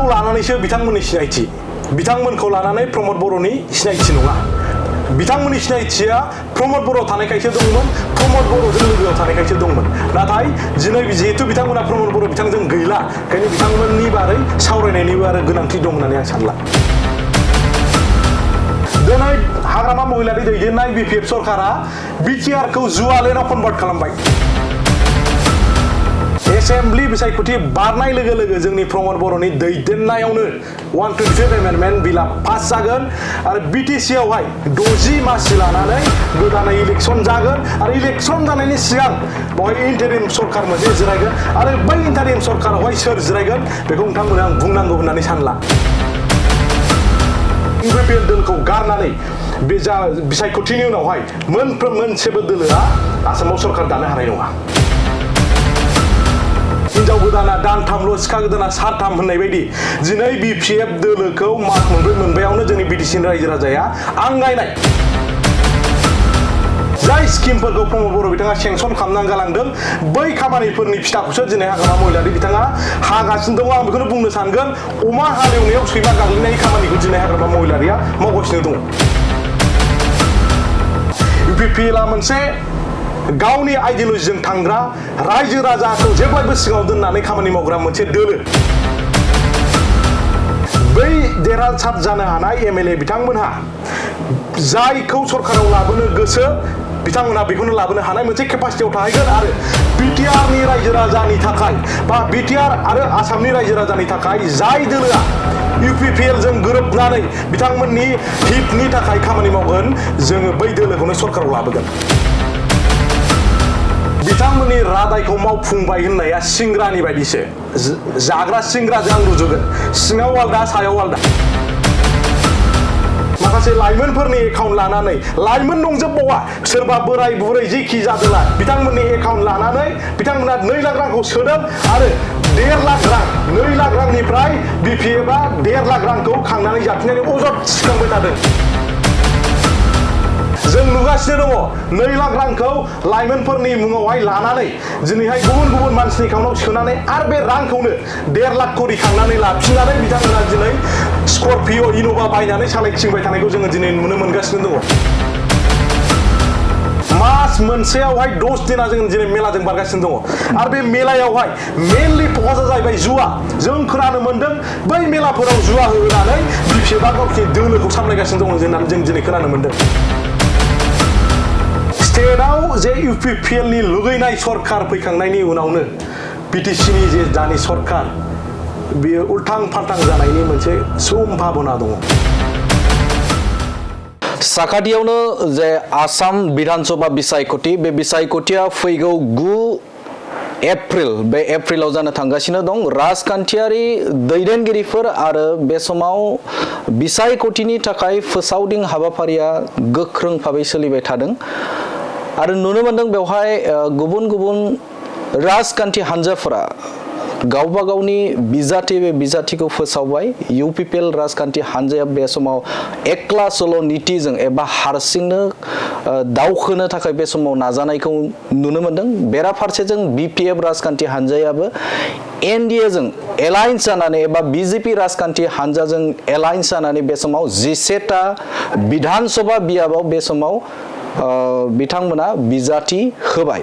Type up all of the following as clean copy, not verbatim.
सरकाराव लानानैसो बिथांमोननि सिनायथि बिथांमोनखौ लानानै प्रमद बर'नि सिनायथि नङा बिथांमोननि सिनायथिया प्रमद बर' थानायखायसो दंमोन प्रमद बर'जों लोगोआव थानायखायसो दंमोन नाथाय दिनै जिहेतु बिथांमोना प्रमद बर' बिथांजों गैला ओंखायनो बिथांमोननि बारै सावरायनायनिबो आरो गोनांथि दं होननानै आं सानला दिनै हाग्रामा महिलारि दैदेननाय बिपिएफ सरकारा बिटिआरखौ जुवालेन्डआव कनभार्ट खालामबाय एसेम्बलि बिसायख'थि बारनाय लोगो लोगो जोंनि प्रमद बर'नि दैदेननायावनो 125 एमेन्डमेन्ट बिला पास जागोन आरो बिटिसि आवहाय 60 मासि लानानै गोदानै इलेक्सन जागोन आरो इलेक्सन जानायनि सिगां बेवहाय इन्टारिम सरकार मोनसे जिरायगोन आरो बै इन्टारिम सरकारावहाय सोर जिरायगोन बेखौ नोंथांमोना आं बुंनांगौ होननानै सानला इउपिपिएल दोलखौ गारनानै बे जा बिसायख'थिनि उनावहाय मोनसेबो दोलोआ आसामाव सरकार दानो हानाय नङा हिनजाव गोदाना दानथामल' सिखा गोदाना सानथाम होननाय बायदि दिनै बिपिएफ दोलोखौ मास मोनबायावनो जोंनि बिटिसिनि रायजो राजाया आंगायनाय जाय स्किमफोरखौ प्रमद बर' बिथाङा सेंसन खालामनानै गालांदों बै खामानिफोरनि फिथाखौसो दिनै हाग्रामा महिलारि बिथाङा हागासिनो दङ आं बेखौनो बुंनो सानगोन अमा हालेवनायाव सैमा गाग्लिनाय खामानिखौ दिनै हाग्रामा महिलारिया मावगासिनो दङ इउपिपिएलआ मोनसे गावनि आइडियलजिजों थांग्रा रायजो राजाखौ जेब्लायबो सिगाङाव दोननानै खामानि मावग्रा मोनसे दोलो बै देरहासार जानो हानाय एमएलए बिथांमोनहा जायखौ सरकाराव लाबोनो गोसो बिथांमोनहा बेखौनो लाबोनो हानाय मोनसे केपासिटियाव थाहैगोन आरो बिटिआरनि रायजो राजानि थाखाय बा बिटिआर आरो आसामनि रायजो राजानि थाखाय जाय दोलोआ इउपिपिएलजों गोरोबनानै बिथांमोननि हितनि थाखाय खामानि मावगोन जोङो बै दोलोखौनो सरकाराव लाबोगोन बिथांमोननि रादायखौ मावफुंबाय होननाया सिंग्रानि बायदिसो जाग्रा सिंग्राजों आं रुजुगोन सिङाव आलदा सायाव आलदा माखासे लाइमोनफोरनि एकाउन्ट लानानै लाइमोन नंजोबबावा सोरबा बोराय बुरै जेखि जादोला बिथांमोननि एकाउन्ट लानानै बिथांमोना 2 लाख रांखौ सोदों आरो 1.5 लाख रां 2 लाख रांनिफ्राय बिपिएफआ 1.5 लाख रांखौ खांनानै जाफिननानै अजद थिखांबाय थादों जों नुगासिनो दङ 2 लाख रांखौ लाइमोनफोरनि मुङावहाय लानानै दिनैहाय गुबुन गुबुन मानसिनि एकाउन्टआव सोनानै आरो बे रांखौनो 1.5 लाख करि खांनानै लाफिननानै बिथांमोना दिनै स्करपिअ इन'भा बायनानै सालायथिंबाय थानायखौ जोङो दिनै नुनो मोनगासिनो दङ मास मोनसेयावहाय 10 दिना जों दिनै मेलाजों बारगासिनो दङ आरो बे मेलायावहाय मेनलि फकासआ जाहैबाय जुवा जों खोनानो मोनदों बै मेलाफोराव जुवा होनानै बिपिएफआ गावनि दोलोखौ सामलायगासिनो दङ होननानै जों दिनै खोनानो मोनदों स्टेटआव जे इउपिपिएलनि लुगैनाय सरकार फैखांनायनि उनावनो बिटिसिनि जे दानि सरकार बेयो उल्थां फाल्थां जानायनि मोनसे सम्भाबना दङ साखाथियावनो जे आसाम विधानसभा बिसायख'थि बे बिसायख'थिया फैगौ 9 एप्रिल बे एप्रिलाव जानो थांगासिनो दं राजखान्थियारि दैदेनगिरिफोर आरो बे समाव बिसायख'थिनि थाखाय फोसावदिं हाबाफारिया गोख्रों भाबै सोलिबाय थादों आरो नुनो मोनदों बेवहाय गुबुन गुबुन राजखान्थि हान्जाफोरा गावबा गावनि बिजाथि बे बिजाथिखौ फोसावबाय इउपिपिएल राजखान्थि हान्जाया बे समाव एकला सल' नीतिजों एबा हारसिंनो दावखोनो थाखाय बे समाव नाजानायखौ नुनो मोनदों बेराफारसेजों बिपिएफ राजखान्थि हान्जायाबो एनडिएजों एलायन्स जानानै एबा बिजेपि राजखान्थि हान्जाजों एलायन्स जानानै बे समाव 11टा विधानसभा बियाबाव बे समाव बिथांमोना बिजाथि होबाय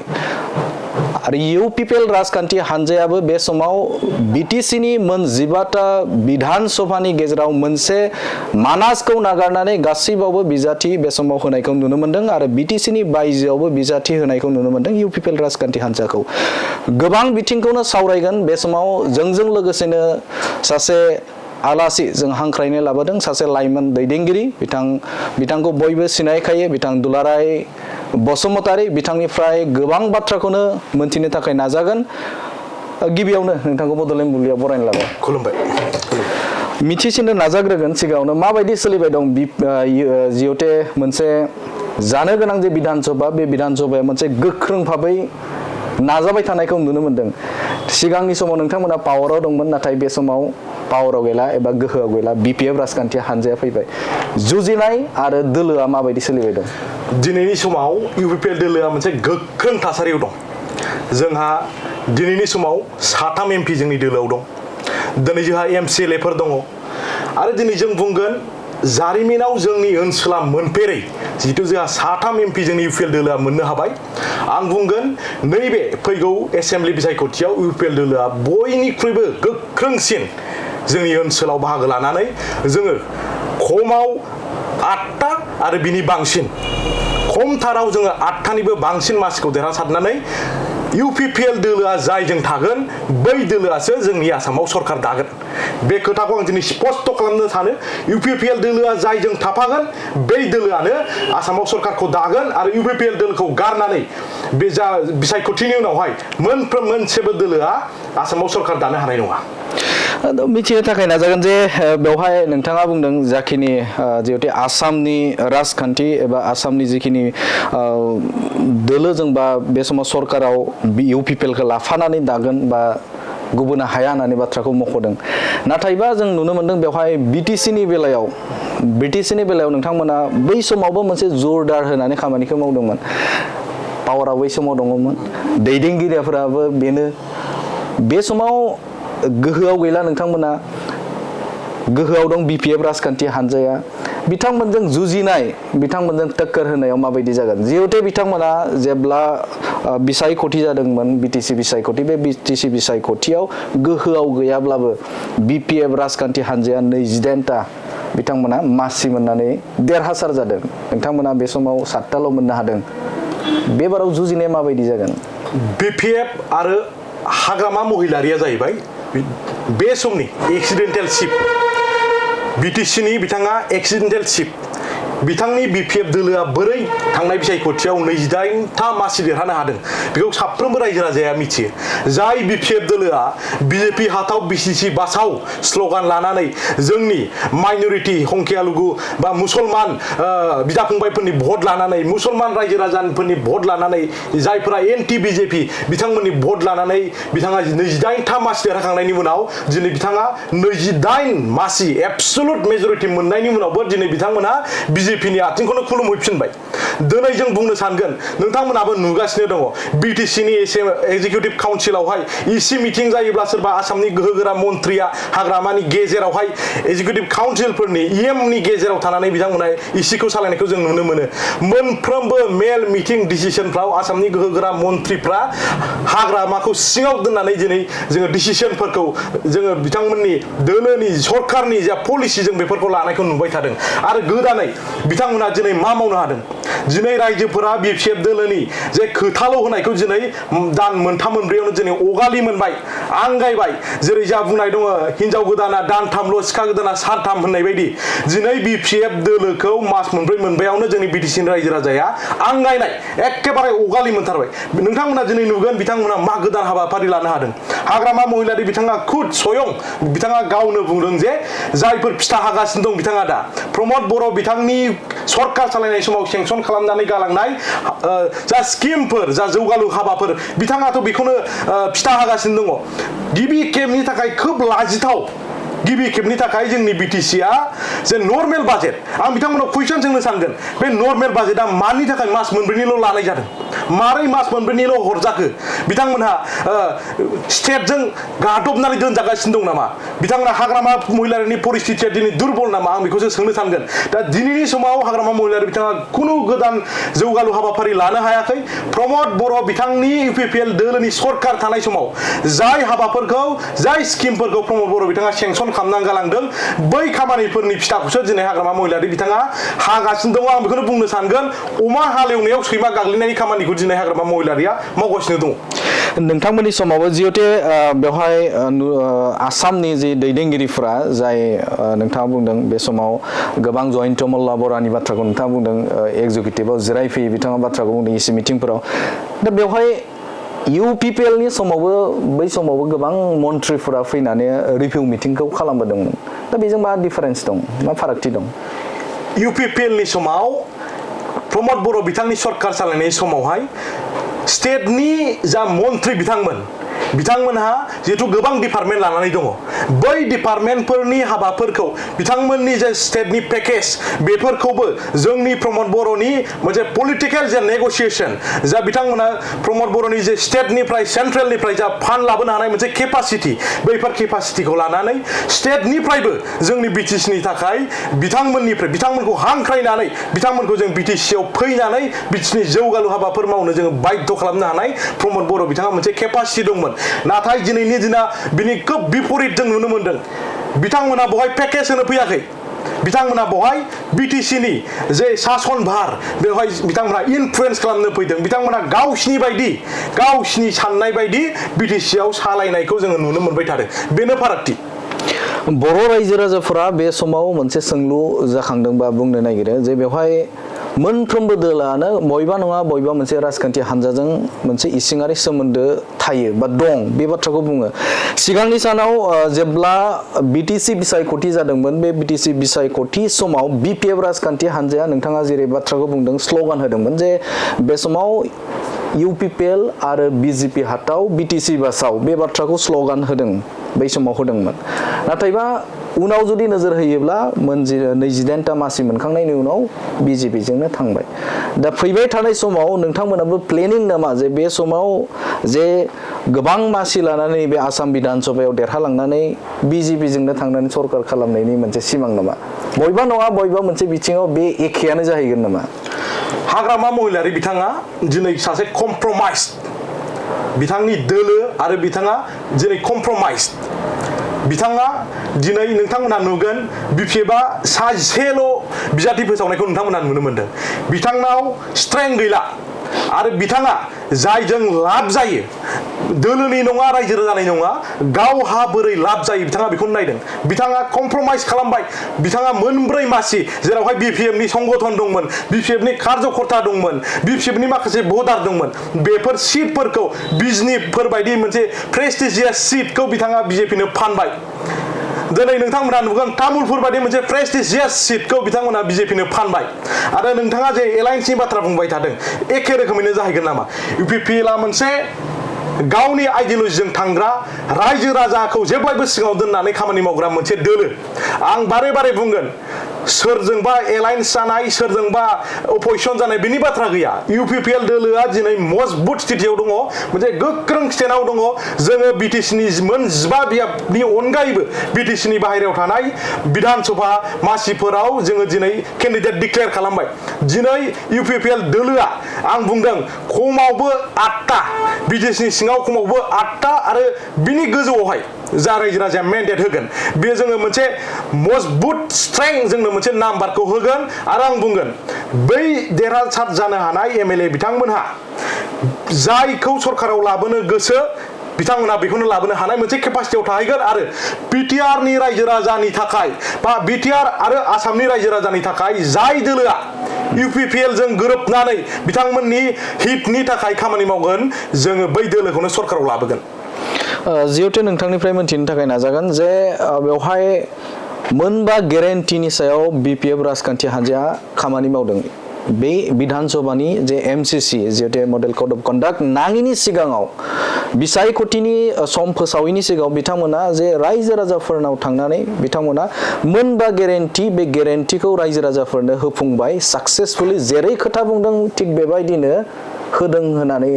आरो इउपिपिएल राजखान्थि हान्जायाबो बे समाव बिटिसिनि मोन 15टा विधानसभानि गेजेराव मोनसे मानासखौ नागारनानै गासैबावबो बिजाथि बे समाव होनायखौ नुनो मोनदों आरो बिटिसिनि बायजोआवबो बिजाथि होनायखौ नुनो मोनदों इउपिपिएल राजखान्थि हान्जाखौ गोबां बिथिंखौनो सावरायगोन बे समाव जोंजों लोगोसेनो सासे आलासि जों हांख्रायनो लाबोदों सासे लाइमोन दैदेनगिरि बिथांखौ बयबो सिनायखायो बिथां दुलाराय बसुमतारी बिथांनिफ्राय गोबां बाथ्राखौनो मोनथिनो थाखाय नाजागोन गिबियावनो नोंथांखौ बड'लेण्ड बुब्लियाव बरायनो लाबाय खुलुमबाय मिथिसिनो नाजाग्रोगोन सिगाङावनो माबायदि सोलिबाय दं जिहेथे मोनसे जानो गोनां जे बिधानसभा बे बिधानसभाया मोनसे गोख्रों भाबै नाजाबाय थानायखौ नुनो मोनदों सिगांनि समाव नोंथांमोना पावाराव दंमोन नाथाय बे समाव पावाराव गैला एबा गोहोआव गैला बिपिएफ राजखान्थि हान्जाया फैबाय जुजिनाय आरो दोलोआ माबायदि सोलिबाय दं दिनैनि समाव इउपिपिएल दोलोआ मोनसे गोख्रों थासारियाव दं जोंहा दिनैनि समाव 7 एमपि जोंनि दोलोआव दं दिनै जोंहा MCLAफोर दङ आरो दिनै जों बुंगोन जारिमिनाव जोंनि ओनसोला मोनफेरै जिहेतु जोंहा 3 MP जोंनि UPL दोलोआ मोननो हाबाय आं बुंगोन नैबे फैगौ एसेम्बलि बिसायख'थियाव UPL दोलोआ बयनिख्रुइबो गोख्रोंसिन जोंनि ओनसोलाव बाहागो लानानै जोङो खमाव 8टा आरो बिनि बांसिन खमथाराव जोङो 8टानिबो बांसिन मासिखौ देरहासारनानै UPPL दोलोआ जायजों थागोन बै दोलोआसो जोंनि आसामाव सरकार दागोन बे खोथाखौ आं दिनै स्पष्ट खालामनो सानो UPPL दोलोआ जायजों थाफागोन बै दोलोआनो आसामाव सरकारखौ दागोन आरो UPPL दोलोखौ गारनानै बे जा बिसायख'थिनि उनावहाय मोनसेबो दोलोआ आसामाव सरकार दानो हानाय नङा मिथिनो थाखाय नाजागोन जे बेवहाय नोंथाङा बुंदों जाखिनि जिहेतु आसामनि राजखान्थि एबा आसामनि जिखिनि दोलोजों बा बे समाव सरकाराव UPPLखौ लाफानानै दागोन बा गुबुना हाया होननानै बाथ्राखौ मख'दों नाथायबा जों नुनो मोनदों बेवहाय BTCनि बेलायाव नोंथांमोना बै समावबो मोनसे जोरदार होनानै खामानिखौ मावदोंमोन पावारा बै समाव दङमोन दैदेनगिरिफोराबो बेनो बे समाव गोहोआव गैला नोंथांमोना गोहोआव दं BPF राजखान्थि हानजाया बिथांमोनजों जुजिनाय बिथांमोनजों टक्कर होनायाव माबायदि जागोन जिहेतु बिथांमोना जेब्ला बिसायख'थि जादोंमोन BTC बिसायख'थि बे BTC बिसायख'थियाव गोहोआव गैयाब्लाबो BPF राजखान्थि हानजाया 28टा बिथांमोना मासि मोननानै देरहासार जादों नोंथांमोना बे समाव 7टाल' मोननो हादों बेबाराव जुजिनाया माबायदि जागोन BPF आरो हाग्रामा महिलारिया जाहैबाय बे समनि एक्सिडेन्टेल चिफ BTCनि बिथाङा एक्सिडेन्टेल चिफ बिथांनि BPF दोलोआ बोरै थांनाय बिसायख'थियाव 28टा मासि देरहानो हादों बेखौ साफ्रोमबो रायजो राजाया मिथियो जाय BPF दोलोआ BJP हाथाव BCC बासाव स्ल'गान लानानै जोंनि माइनरिटि हंकियालुगु बा मुसलमान बिदा फंबायफोरनि भट लानानै मुसलमान रायजो राजाफोरनि भट लानानै जायफोरा एन्टि BJP बिथांमोननि भट लानानै बिथाङा 28टा मासि देरहाखांनायनि उनाव दिनै बिथाङा 28 मासि एबसलुट मेजरिटि मोननायनि उनावबो दिनै बिथांमोना BJPनि आथिंखौनो खुलुमहैफिनबाय दिनै जों बुंनो सानगोन नोंथांमोनाबो नुगासिनो दङ BTCनि एक्जिकिउटिभ काउन्सिलावहाय इसि मिटिं जायोब्ला सोरबा आसामनि गोहोगोरा मन्थ्रिया हाग्रामानि गेजेरावहाय एक्जिकिउटिभ काउन्सिलफोरनि EMनि गेजेराव थानानै बिथांमोना इसिखौ सालायनायखौ जों नुनो मोनो मोनफ्रोमबो मेल मिटिं डिसिसनफ्राव आसामनि गोहोगोरा मन्थ्रिफ्रा हाग्रामाखौ सिङाव दोननानै दिनै जोङो डिसिसनफोरखौ जोङो बिथांमोननि दोलोनि सरकारनि जा पलिसि जों बेफोरखौ लानायखौ नुबाय थादों आरो गोदानै बिथांमोना दिनै मा मावनो हादों दिनै रायजोफोरा BPF दोलोनि जे खोथाल' होनायखौ दिनै दान 3-4आवनो दिनै अगालि मोनबाय आंगायबाय जेरै जा बुंनाय दङ हिनजाव गोदाना दानथामल' सिखा गोदाना सानथाम होननाय बायदि दिनै BPF दोलोखौ मास 4-5आवनो जोंनि BTCनि रायजो राजाया आंगायनाय एखेबारे अगालि मोनथारबाय नोंथांमोना दिनै नुगोन बिथांमोना मा गोदान हाबाफारि लानो हादों हाग्रामा महिलारि बिथाङा खुद स्वयं बिथाङा गावनो बुंदों जे जायफोर फिथा हागासिनो दं बिथाङा दा प्रमद बर' बिथांनि सरकार सालायनाय समाव सेंसन खालामनानै गालांनाय जा स्किमफोर जा जौगालु हाबाफोर बिथाङाथ' बेखौनो फिथा हागासिनो दङ गिबि खेबनि थाखाय खोब लाजिथाव गिबि खेबनि थाखाय जोंनि BTCआ जे नर्मेल बाजेट आं बिथांमोनाव कुइसन सोंनो सानगोन बे नर्मेल बाजेटआ मानि थाखाय मास 4निल' लानाय जादों मारै मास 4निल' हरजाखो बिथांमोनहा स्टेटजों गादबनानै दोनजागासिनो दं नामा बिथांमोना हाग्रामा महिलारिनि परिस्थितिया दिनै दुरबल नामा आं बेखौसो सोंनो सानगोन दा दिनैनि समाव हाग्रामा महिलारि बिथाङा खुनु गोदान जौगालु हाबाफारि लानो हायाखै प्रमद बर' बिथांनि UPPL दोलोनि सरकार थानाय समाव जाय हाबाफोरखौ जाय स्किमफोरखौ प्रमद बर' बिथाङा सेंसन खालामनानै गालांदों बै खामानिफोरनि फिथाखौसो दिनै हाग्रामा महिलारि बिथाङा हागासिनो दङ आं बेखौनो बुंनो सानगोन अमा हालेवनायाव सैमा गाग्लिनायनि खामानिखौ दिनै हाग्रामा महिलारिया मावगासिनो दङ नोंथांमोननि समावबो जिहेतु बेवहाय आसामनि जि दैदेनगिरिफोरा जाय नोंथाङा बुंदों बे समाव गोबां जयन्त मल्ल बरानि बाथ्राखौ नोंथाङा बुंदों एक्जिकिउटिभआव जिरायफैयो बिथाङा बाथ्राखौ बुंदों इसि मिटिंफोराव दा बेवहाय UPPLनि समावबो बै समावबो गोबां मन्थ्रिफोरा फैनानै रिभिउ मिटिंखौ खालामबोदोंमोन दा बेजों मा डिफारेन्स दं मा फारागथि दं UPPLनि समाव प्रमद बर' बिथांनि सरकार सालायनाय समावहाय स्टेटनि जा मन्थ्रि बिथांमोन बिथांमोनहा जिहेतु गोबां डिपार्टमेन्ट लानानै दङ बै डिपार्टमेन्टफोरनि हाबाफोरखौ बिथांमोननि जे स्टेटनि पेकेज बेफोरखौबो जोंनि प्रमद बर'नि मोनसे पलिटिकेल जे नेगसिएसन जा बिथांमोना प्रमद बर'नि जे स्टेटनिफ्राय सेन्ट्रेलनिफ्राय जा फान्ड लाबोनो हानाय मोनसे केपासिटि बैफोर केपासिटिखौ लानानै स्टेटनिफ्रायबो जोंनि बिटिसिनि थाखाय बिथांमोनखौ हांख्रायनानै बिथांमोनखौ जों बिटिसिआव फैनानै बिटिसिनि जौगालु हाबाफोर मावनो जोङो बाध्य खालामनो हानाय प्रमद बर' बिथाङा मोनसे केपासिटि दंमोन नाथाय दिनैनि दिना बिनि खोब बिपरित जों नुनो मोनदों बिथांमोना बहाय पेकेज होनो फैयाखै बिथांमोना बहाय बिटिसिनि जे सासन भार बेवहाय बिथांमोना इनफ्लुएन्स खालामनो फैदों बिथांमोना गावसिनि साननाय बायदि बिटिसिआव सालायनायखौ जोङो नुनो मोनबाय थादों बेनो फारागथि बर' रायजो राजाफोरा बे समाव मोनसे सोंलु जाखांदों बा बुंनो नागिरो जे बेवहाय मोनफ्रोमबो दोलानो बयबा नङा बयबा मोनसे राजखान्थि हान्जाजों मोनसे इसिङारि सोमोन्दो थायो बा दं बे बाथ्राखौ बुङो सिगांनि सानाव जेब्ला बिटिसि बिसायख'थि जादोंमोन बे बिटिसि बिसायख'थि समाव बिपिएफ राजखान्थि हान्जाया नोंथाङा जेरै बाथ्राखौ बुंदों स्ल'गान होदोंमोन जे बे समाव इउपिपिएल आरो बिजेपि हाताव बिटिसि बासाव बे बाथ्राखौ स्ल'गान होदों बै समाव होदोंमोन नाथायबा उनाव जुदि नोजोर होयोब्ला 29टा मासि मोनखांनायनि उनाव बिजेपिजोंनो थांबाय दा फैबाय थानाय समाव नोंथांमोनाबो प्लेनिं नामा जे बे समाव जे गोबां मासि लानानै बे आसाम बिधान सभायाव देरहालांनानै बिजेपिजोंनो थांनानै सरकार खालामनायनि मोनसे सिमां नामा बयबा नङा बयबा मोनसे बिथिङाव बे एखेयानो जाहैगोन नामा हाग्रामा महिलारि बिथाङा दिनै सासे कमप्रमाइज बिथांनि दोलो आरो बिथाङा दिनै कमप्रमाइज बिथाङा दिनै नोंथांमोना नुगोन बिपिएफआ सासेल' बिजाथि फोसावनायखौ नोंथांमोना नुनो मोनदों बिथांनाव स्ट्रेंथ गैला आरो बिथाङा जायजों लाब जायो दोलोनि नङा रायजो राजानि नङा गावहा बोरै लाब जायो बिथाङा बेखौनो नायदों बिथाङा कमप्रमाइज खालामबाय बिथाङा मोनब्रै मासि जेरावहाय बिपिएफनि संगठन दंमोन बिपिएफनि कार्यकर्ता दंमोन बिपिएफनि माखासे भटार दंमोन बेफोर सिटफोरखौ बिजनिफोर बायदि मोनसे प्रेस्टिजियास सिटखौ बिथाङा बिजेपिनो फानबाय दिनै नोंथांमोना नुगोन तामुलपुर बायदि मोनसे प्रेस्टिजियास सिटखौ बिथांमोना बिजेपिनो फानबाय आरो नोंथाङा जे एलायन्सनि बाथ्रा बुंबाय थादों एखे रोखोमैनो जाहैगोन नामा इउपिपिएलआ मोनसे गावनि आइडियलजिजों थांग्रा रायजो राजाखौ जेब्लायबो सिगाङाव दोननानै खामानि मावग्रा मोनसे दोलो आं बारे बारे बुंगोन सोरजोंबा एलायन्स जानाय सोरजोंबा अपोजिसन जानाय बेनि बाथ्रा गैया इउपिपिएल दोलोआ दिनै मजबुत स्थितियाव दङ मोनसे गोख्रों स्टेन्डआव दङ जोङो बिटिसिनि मोन 15 बियाबनि अनगायैबो बिटिसिनि बाहेरायाव थानाय बिधान सभा मासिफोराव जोङो दिनै केन्डिडेट डिक्लेयार खालामबाय दिनै इउपिपिएल दोलोआ आं बुंदों खमावबो 8टा बिटिसिनि सिङाव खमावबो 8टा आरो बिनि गोजौआवहाय जा रायजो राजाया मेन्डेट होगोन बे जोङो मोनसे मजबुत स्ट्रेंथ जोंनो मोनसे नाम्बारखौ होगोन आरो आं बुंगोन बै देरहासार जानो हानाय एमएलए बिथांमोनहा जायखौ सरकाराव लाबोनो गोसो बिथांमोना बेखौनो लाबोनो हानाय मोनसे केपासिटियाव थाहैगोन आरो बिटिआरनि रायजो राजानि थाखाय बा बिटिआर आरो आसामनि रायजो राजानि थाखाय जाय दोलोआ इउपिपिएल जों गोरोबनानै बिथांमोननि हितनि थाखाय खामानि मावगोन जोङो बै दोलोखौनो सरकाराव लाबोगोन जिहेतु नोंथांनिफ्राय मोनथिनो थाखाय नाजागोन जे बेवहाय मोनबा गेरेन्टिनि सायाव बिपिएफ राजखान्थि हान्जाया खामानि मावदों बे बिधान सभानि जे एमसिसि जिहेतु मडेल कड अफ कन्डाक्ट नाङिनि सिगाङाव बिसायख'थिनि सम फोसावैनि सिगाङाव बिथांमोना जे रायजो राजाफोरनाव थांनानै बिथांमोना मोनबा गेरेन्टि बे गेरेन्टिखौ रायजो राजाफोरनो होफुंबाय साक्सेसफुलि जेरै खोथा बुंदों थिग बेबायदिनो होदों होननानै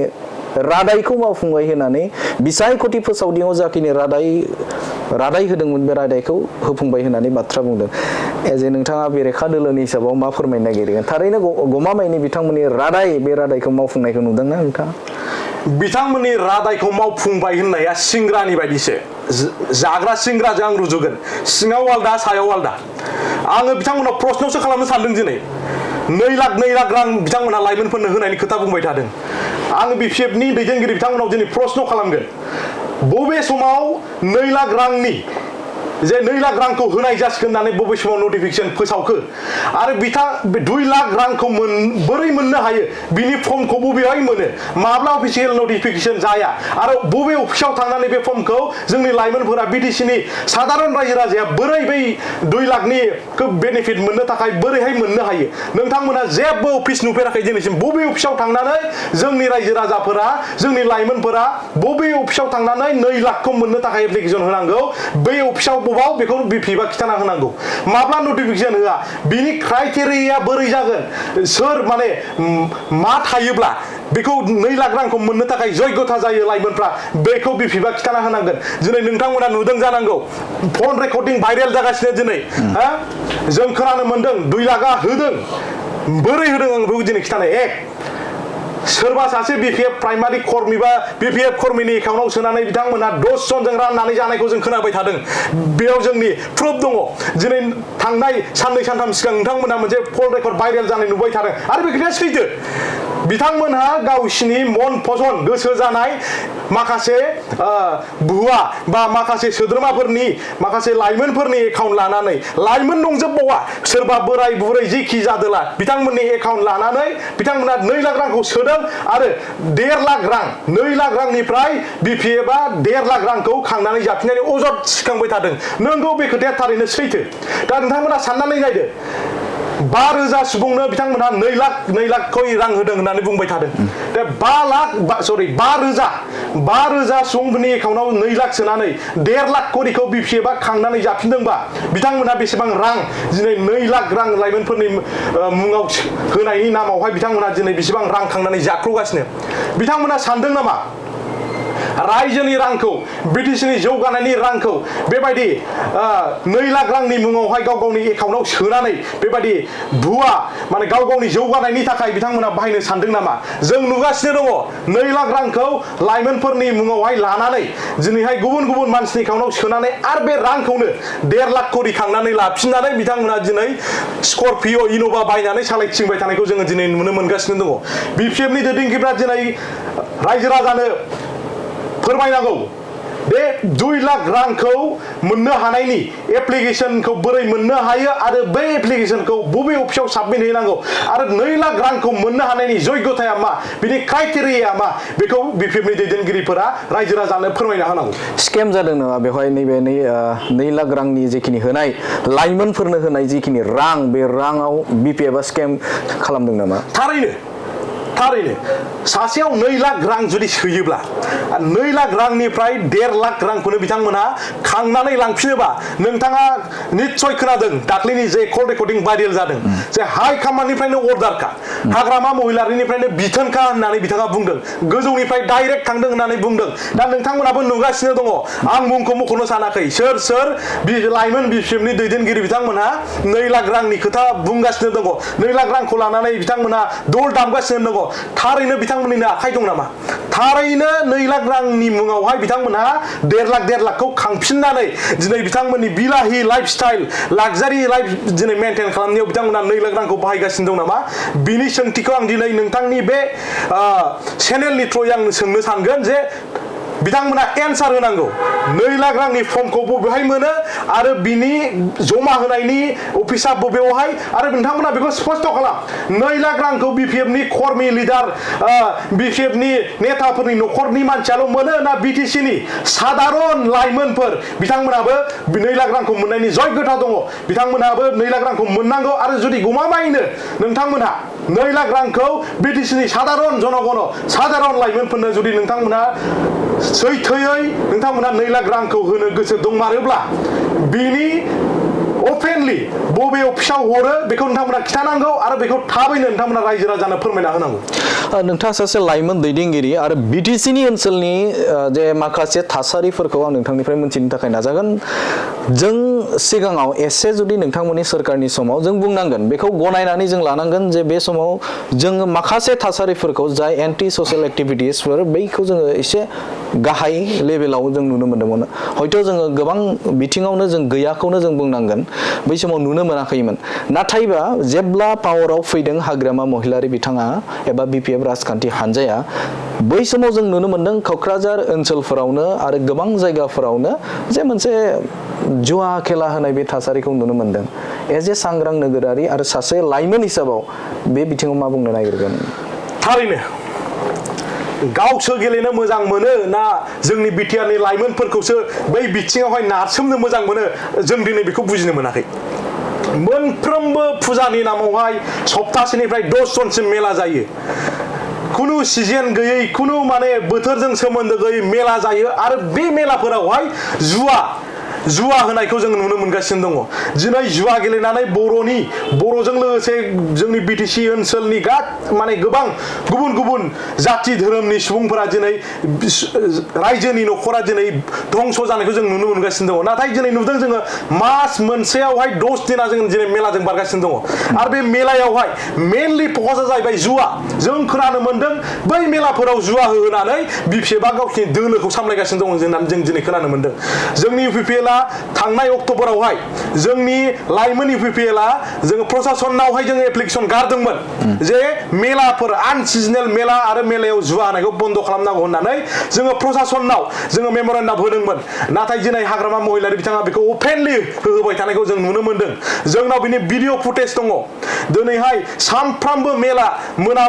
रादायखौ मावफुंबाय होननानै बिसायख'थि फोसावदियाव जाखिनि रादाय होदोंमोन बे रादायखौ होफुंबाय होननानै बाथ्रा बुंदों एजे नोंथाङा बेरेखा दोलोनि हिसाबाव मा फोरमायनो नागिरगोन थारैनो गमामायैनो बिथांमोननि बे रादायखौ मावफुंनायखौ नुदोंना नोंथाङा बिथांमोननि रादायखौ मावफुंबाय होननाया सिंग्रानि बायदिसो जाग्रा सिंग्राजों आं रुजुगोन सिङाव आलदा सायाव आलदा आङो बिथांमोनाव प्रश्नसो खालामनो सानदों दिनै 2 लाख रां बिथांमोनहा लाइमोनफोरनो होनायनि खोथा बुंबाय थादों आङो बिपिएफनि दैदेनगिरि बिथांमोनाव दिनै प्रश्न खालामगोन बबे समाव 2 लाख रांनि जे 2 लाख रांखौ होनाय जासिगोन होननानै बबे समाव नटिफिकेसन फोसावखो आरो बिथां बे 2 लाख रांखौ बोरै मोननो हायो बिनि फर्मखौ बबेहाय मोनो माब्ला अफिसियेल नटिफिकेसन जाया आरो बबे अफिसाव थांनानै बे फर्मखौ जोंनि लाइमोनफोरा बिटिसिनि साधारन रायजो राजाया बोरै बै 2 लाखनि बेनिफिट मोननो थाखाय बोरैहाय मोननो हायो नोंथांमोना जेबो अफिस नुफेराखै दिनैसिम बबे अफिसाव थांनानै जोंनि रायजो राजाफोरा जोंनि लाइमोनफोरा बबे अफिसाव थांनानै 2 लाखखौ मोननो थाखाय एप्लिकेसन होनांगौ बै अफिसाव बबाव बेखौ बिपिएफआ खिथाना होनांगौ माब्ला नटिफिकेसन होआ बिनि क्राइटेरिया बोरै जागोन सोर माने मा थायोब्ला बेखौ 2 लाख रांखौ मोननो थाखाय जयगथा जायो लाइमोनफ्रा बेखौ बिपिएफआ खिथाना होनांगोन दिनै नोंथांमोना नुदों जानांगौ फन रेकर्डिं भाइरेल जागासिनो दिनै जों खोनानो मोनदों 2 लाखआ होदों बोरै होदों आं बेखौ दिनै खिथानो सोरबा सासे बिपिएफ प्राइमारि कर्मी बा बिपिएफ कर्मीनि एकाउन्टाव सोनानै बिथांमोना 10 जनजों राननानै जानायखौ जों खोनाबाय थादों बेयाव जोंनि प्रुफ दङ दिनै थांनाय साननै सानथाम सिगां नोंथांमोना मोनसे फन रेकर्ड भाइरेल जानाय नुबाय थादों आरो बे खोथाया सैथो बिथांमोनहा गावसिनि मन पसन गोसो जानाय माखासे भुवा बा माखासे सोद्रोमाफोरनि माखासे लाइमोनफोरनि एकाउन्ट लानानै लाइमोन नंजोबबावा सोरबा बोराय बुरै जेखि जादोला बिथांमोननि एकाउन्ट लानानै बिथांमोना 2 लाख रांखौ सोदों आरो 1.5 लाख रां 2 लाख रांनिफ्राय बिपिएफआ 1.5 लाख रांखौ खांनानै जाफिननायनि अजद सिखांबाय थादों नंगौ बे खोथाया थारैनो सैथो दा नोंथांमोना साननानै नायदो 5,000 सुबुंनो बिथांमोनहा 2 लाख खै रां होदों होननानै बुंबाय थादों दा 5,000 सुबुंफोरनि एकाउन्टाव 2 लाख सोनानै 1.5 लाख करिखौ बिपिएफआ खांनानै जाफिनदोंबा बिथांमोनहा बेसेबां रां दिनै 2 लाख रां लाइमोनफोरनि मुङाव होनायनि नामावहाय बिथांमोनहा दिनै बेसेबां रां खांनानै जाख्ल'गासिनो बिथांमोनहा सानदों नामा रायजोनि रांखौ बिटिसिनि जौगानायनि रांखौ बेबायदि 2 लाख रांनि मुङावहाय गाव गावनि एकाउन्टाव सोनानै बेबायदि भुवा माने गाव गावनि जौगानायनि थाखाय बिथांमोना बाहायनो सानदों नामा जों नुगासिनो दङ 2 लाख रांखौ लाइमोनफोरनि मुङावहाय लानानै दिनैहाय गुबुन गुबुन मानसिनि एकाउन्टाव सोनानै आरो बे रांखौनो 1.5 लाख करि खांनानै लाफिननानै बिथांमोना दिनै स्करपिअ इन'भा बायनानै सालायथिंबाय थानायखौ जोङो दिनै नुनो मोनगासिनो दङ बिपिएफनि दैदेनगिरिफ्रा दिनै रायजो राजानो फोरमायनांगौ बे 2 लाख रांखौ मोननो हानायनि एप्लिकेशनखौ बोरै मोननो हायो आरो बै एप्लिकेशनखौ बबे अफिसाव साबमिट हैनांगौ आरो 2 लाख रांखौ मोननो हानायनि जयगथाया मा बिनि क्राइटेरिया मा बेखौ बिपिएफनि दैदेनगिरिफोरा रायजो राजानो फोरमायना होनांगौ स्केम जादों नामा बेवहाय नैबे 2 लाख रांनि जेखिनि होनाय लाइमोनफोरनो होनाय जिखिनि रां बे राङाव बिपिएफआ स्केम खालामदों नामा थारैनो सासेयाव 2 लाख रां जुदि सोयोब्ला 2 लाख रांनिफ्राय 1.5 लाख रांखौनो बिथांमोना खांनानै लांफिनोबा नोंथाङा निश्चय खोनादों दाख्लैनि जे कल रेकर्डिं भाइरेल जादों जे हाइ कामान्डनिफ्रायनो अर्डारखा हाग्रामा महिलारिनिफ्रायनो बिथोनखा होननानै बिथाङा बुंदों गोजौनिफ्राय डाइरेक्ट थांदों होननानै बुंदों दा नोंथांमोनाबो नुगासिनो दङ आं मुंखौ मख'नो सानाखै सोर लाइमोन बिपिएफनि दैदेनगिरि बिथांमोनहा 2 लाख रांनि खोथा बुंगासिनो दङ 2 लाख रांखौ लानानै बिथांमोना दल दामगासिनो दङ थारैनो बिथांमोननिनो आखाइ दं नामा थारैनो 2 लाख रांनि मुङावहाय बिथांमोनहा 1.5 लाखखौ खांफिननानै दिनै बिथांमोननि बिलाहि लाइफ स्टाइल लाक्जारि लाइफ दिनै मेनटेन खालामनायाव बिथांमोना 2 लाख रांखौ बाहायगासिनो दं नामा बिनि सोंथिखौ आं दिनै नोंथांनि बे चेनेलनि थ्रुयै आं सोंनो सानगोन जे बिथांमोना एन्सार होनांगौ 2 लाख रांनि फर्मखौ बबेहाय मोनो आरो बिनि जमा होनायनि अफिसा बबेयावहाय आरो नोंथांमोना बेखौ स्पष्ट खालाम 2 लाख रांखौ बिपिएफनि कर्मी लिडार बिपिएफनि नेताफोरनि न'खरनि मानसियाल' मोनो ना बिटिसिनि साधारन लाइमोनफोर बिथांमोनाबो 2 लाख रांखौ मोननायनि जयगथा दङ बिथांमोनाबो 2 लाख रांखौ मोननांगौ आरो जुदि गमामायैनो नोंथांमोनहा 2 लाख रांखौ बिटिसिनि साधारन जनगण साधारन लाइमोनफोरनो जुदि नोंथांमोना सैथोयै नोंथांमोना 2 लाख रांखौ होनो गोसो दंमारोब्ला बिनि अपेनलि बबे अफिसाव हरो बेखौ नोंथांमोना खिथानांगौ आरो बेखौ थाबैनो नोंथांमोना रायजो राजानो फोरमायना होनांगौ नोंथाङा सासे लाइमोन दैदेनगिरि आरो बिटिसिनि ओनसोलनि जे माखासे थासारिफोरखौ आं नोंथांनिफ्राय मोनथिनो थाखाय नाजागोन जों सिगाङाव एसे जुदि नोंथांमोननि सोरखारनि समाव जों बुंनांगोन बेखौ गनायनानै जों लानांगोन जे बे समाव जोङो माखासे थासारिफोरखौ जाय एन्टि ससियेल एक्टिभिटिसफोर बैखौ जोङो एसे गाहाय लेभेलाव जों नुनो मोन्दोंमोन हयथ' जोङो गोबां बिथिङावनो जों गैयाखौनो जों बुंनांगोन बै समाव नुनो मोनाखैमोन नाथायबा जेब्ला पावाराव फैदों हाग्रामा महिलारि बिथाङा एबा BPF राजखान्थि हानजाया बै समाव जों नुनो मोन्दों क'क्राझार ओनसोलफोरावनो आरो गोबां जायगाफोरावनो जे मोनसे जुवा खेला होनाय बे थासारिखौ नुनो मोन्दों एज ए सांग्रां नोगोरारि आरो सासे लाइमोन हिसाबाव बे बिथिङाव मा बुंनो नागिरगोन थारैनो गावसो गेलेनो मोजां मोनो ना जोंनि बिटिआरनि लाइमोनफोरखौसो बै बिथिङावहाय नारसोमनो मोजां मोनो जों दिनै बेखौ बुजिनो मोनाखै मोनफ्रोमबो फुजानि नामावहाय सप्तासेनिफ्राय 10 जनसिम मेला जायो खुनु सिजन गैयै खुनु माने बोथोरजों सोमोन्दो गैयै मेला जायो आरो बे मेलाफोरावहाय जुवा होनायखौ जों नुनो मोनगासिनो दङ दिनै जुवा गेलेनानै बर'जों लोगोसे जोंनि BTC ओनसोलनि माने गोबां गुबुन जाथि धोरोमनि सुबुंफोरा दिनै रायजोनि न'खरा दिनै धंस जानायखौ जों नुनो मोनगासिनो दङ नाथाय दिनै नुदों जोङो मास मोनसेयावहाय 10 दिना जों दिनै मेलाजों बारगासिनो दङ आरो बे मेलायावहाय मेनलि फकासआ जाहैबाय जुवा जों खोनानो मोनदों बै मेलाफोराव जुवा होनानै BPFआ गावसिनि दोलोखौ सामलायगासिनो दङ होननानै जों दिनै खोनानो मोनदों जोंनि UPPL थांनाय अक्ट'बरावहाय जोंनि लाइमोन UPPLआ जोङो प्रशासनावहाय जोङो एप्लिकेसन गारदोंमोन जे मेलाफोर आनसिजनेल मेला आरो मेलायाव जुवा होनायखौ बन्द खालामनांगौ होननानै जोङो प्रशासनाव जोङो मेम'रेन्डाम होदोंमोन नाथाय दिनै हाग्रामा महिलारि बिथाङा बेखौ अपेनलि होबाय थानायखौ जों नुनो मोनदों जोंनाव बिनि भिडिअ फुटेज दङ दिनैहाय सानफ्रामबो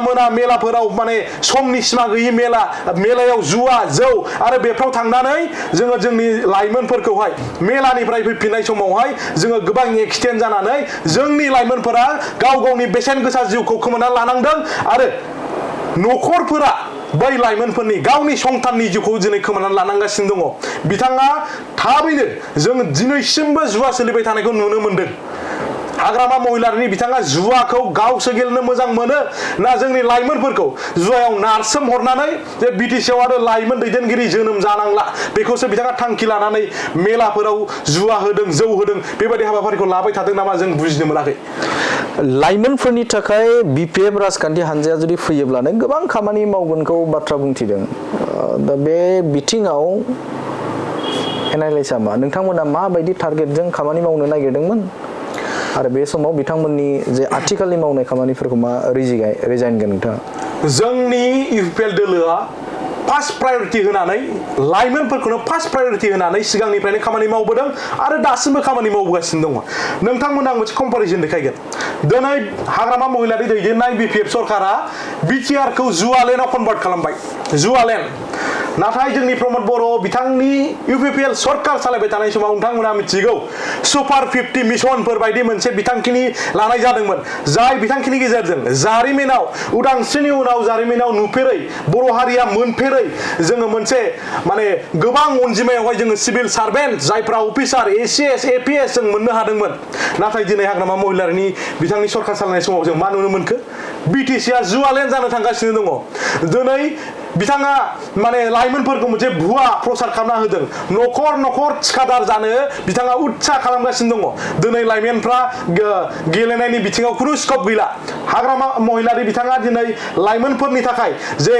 मोना मेलाफोराव माने समनि सिमा गैयि मेलायाव जुवा जौ आरो बेफ्राव थांनानै जोङो जोंनि लाइमोनफोरखौहाय मेलानिफ्राय फैफिननाय समावहाय जोङो गोबां एक्सिडेन्ट जानानै जोंनि लाइमोनफोरा गावनि बेसेन गोसा जिउखौ खोमाना लानांदों आरो न'खरफोरा बै लाइमोनफोरनि गावनि संताननि जिउखौ दिनै खोमानानै लानांगासिनो दङ बिथाङा थाबैनो जों दिनैसिमबो जुवा सोलिबाय थानायखौ नुनो मोनदों हाग्रामा महिलारिनि बिथाङा जुवाखौ गावसो गेलेनो मोजां मोनो ना जोंनि लाइमोनफोरखौ जुवायाव नारसोम हरनानै जे BTCआव आरो लाइमोन दैदेनगिरि जोनोम जानांला बेखौसो बिथाङा थांखि लानानै मेलाफोराव जुवा होदों जौ होदों बेबायदि हाबाफारिखौ लाबाय थादों नामा जों बुजिनो मोनाखै लाइमोनफोरनि थाखाय BPF राजखान्थि हानजाया जुदि फैयोब्लानो गोबां खामानि मावगोनखौ बाथ्रा बुंथिदों दा बे बिथिङाव एनालाइसआ मा नोंथांमोना माबायदि टारगेटजों खामानि मावनो नागिरदोंमोन आरो बे समाव बिथांमोननि जे आथिखालनि मावनाय खामानिफोरखौ मा रिजाइनगोन नोंथाङा जोंनि UPPL दोलोआ फार्स्ट प्रायोरिटी होनानै लाइमोनफोरखौनो फार्स्ट प्रायोरिटी होनानै सिगांनिफ्रायनो खामानि मावबोदों आरो दासिमबो खामानि मावगासिनो दङ नोंथांमोना मोनसे कम्पारिजन देखायगोन दिनै हाग्रामा महिलारि दैदेननाय BPF सरकारा BTRखौ जुवालेन्डआव कनभार्ट खालामबाय जुवालेन्ड नाथाय जोंनि प्रमद बर' बिथांनि UPPL सरकार सालायबाय थानाय समाव नोंथांमोना मिथिगौ सुपार 50 मिशनफोर बायदि मोनसे बिथांखिनि लानाय जादोंमोन जाय बिथांखिनि गेजेरजों जारिमिनाव उदांस्रिनि उनाव जारिमिनाव नुफेरै बर' हारिया मोनफेरै जोङो मोनसे माने गोबां अनजिमायावहाय जोङो सिभिल सार्भेन्ट जायफ्रा अफिसार ACS APS जों मोननो हादोंमोन नाथाय दिनै हाग्रामा महिलारिनि बिथांनि सरकार सालायनाय समाव जों मा नुनो मोनखो BTCआ जुवालेन्ड जानो थांगासिनो दङ दिनै बिथाङा माने लाइमोनफोरखौ मोनसे भुवा प्रसार खालामना होदों न'खर थिखादार जानो बिथाङा उत्साह खालामगासिनो दङ दिनै लाइमोनफ्रा गेलेनायनि बिथिङाव खुनु स्कप गैला हाग्रामा महिलारि बिथाङा दिनै लाइमोनफोरनि थाखाय जे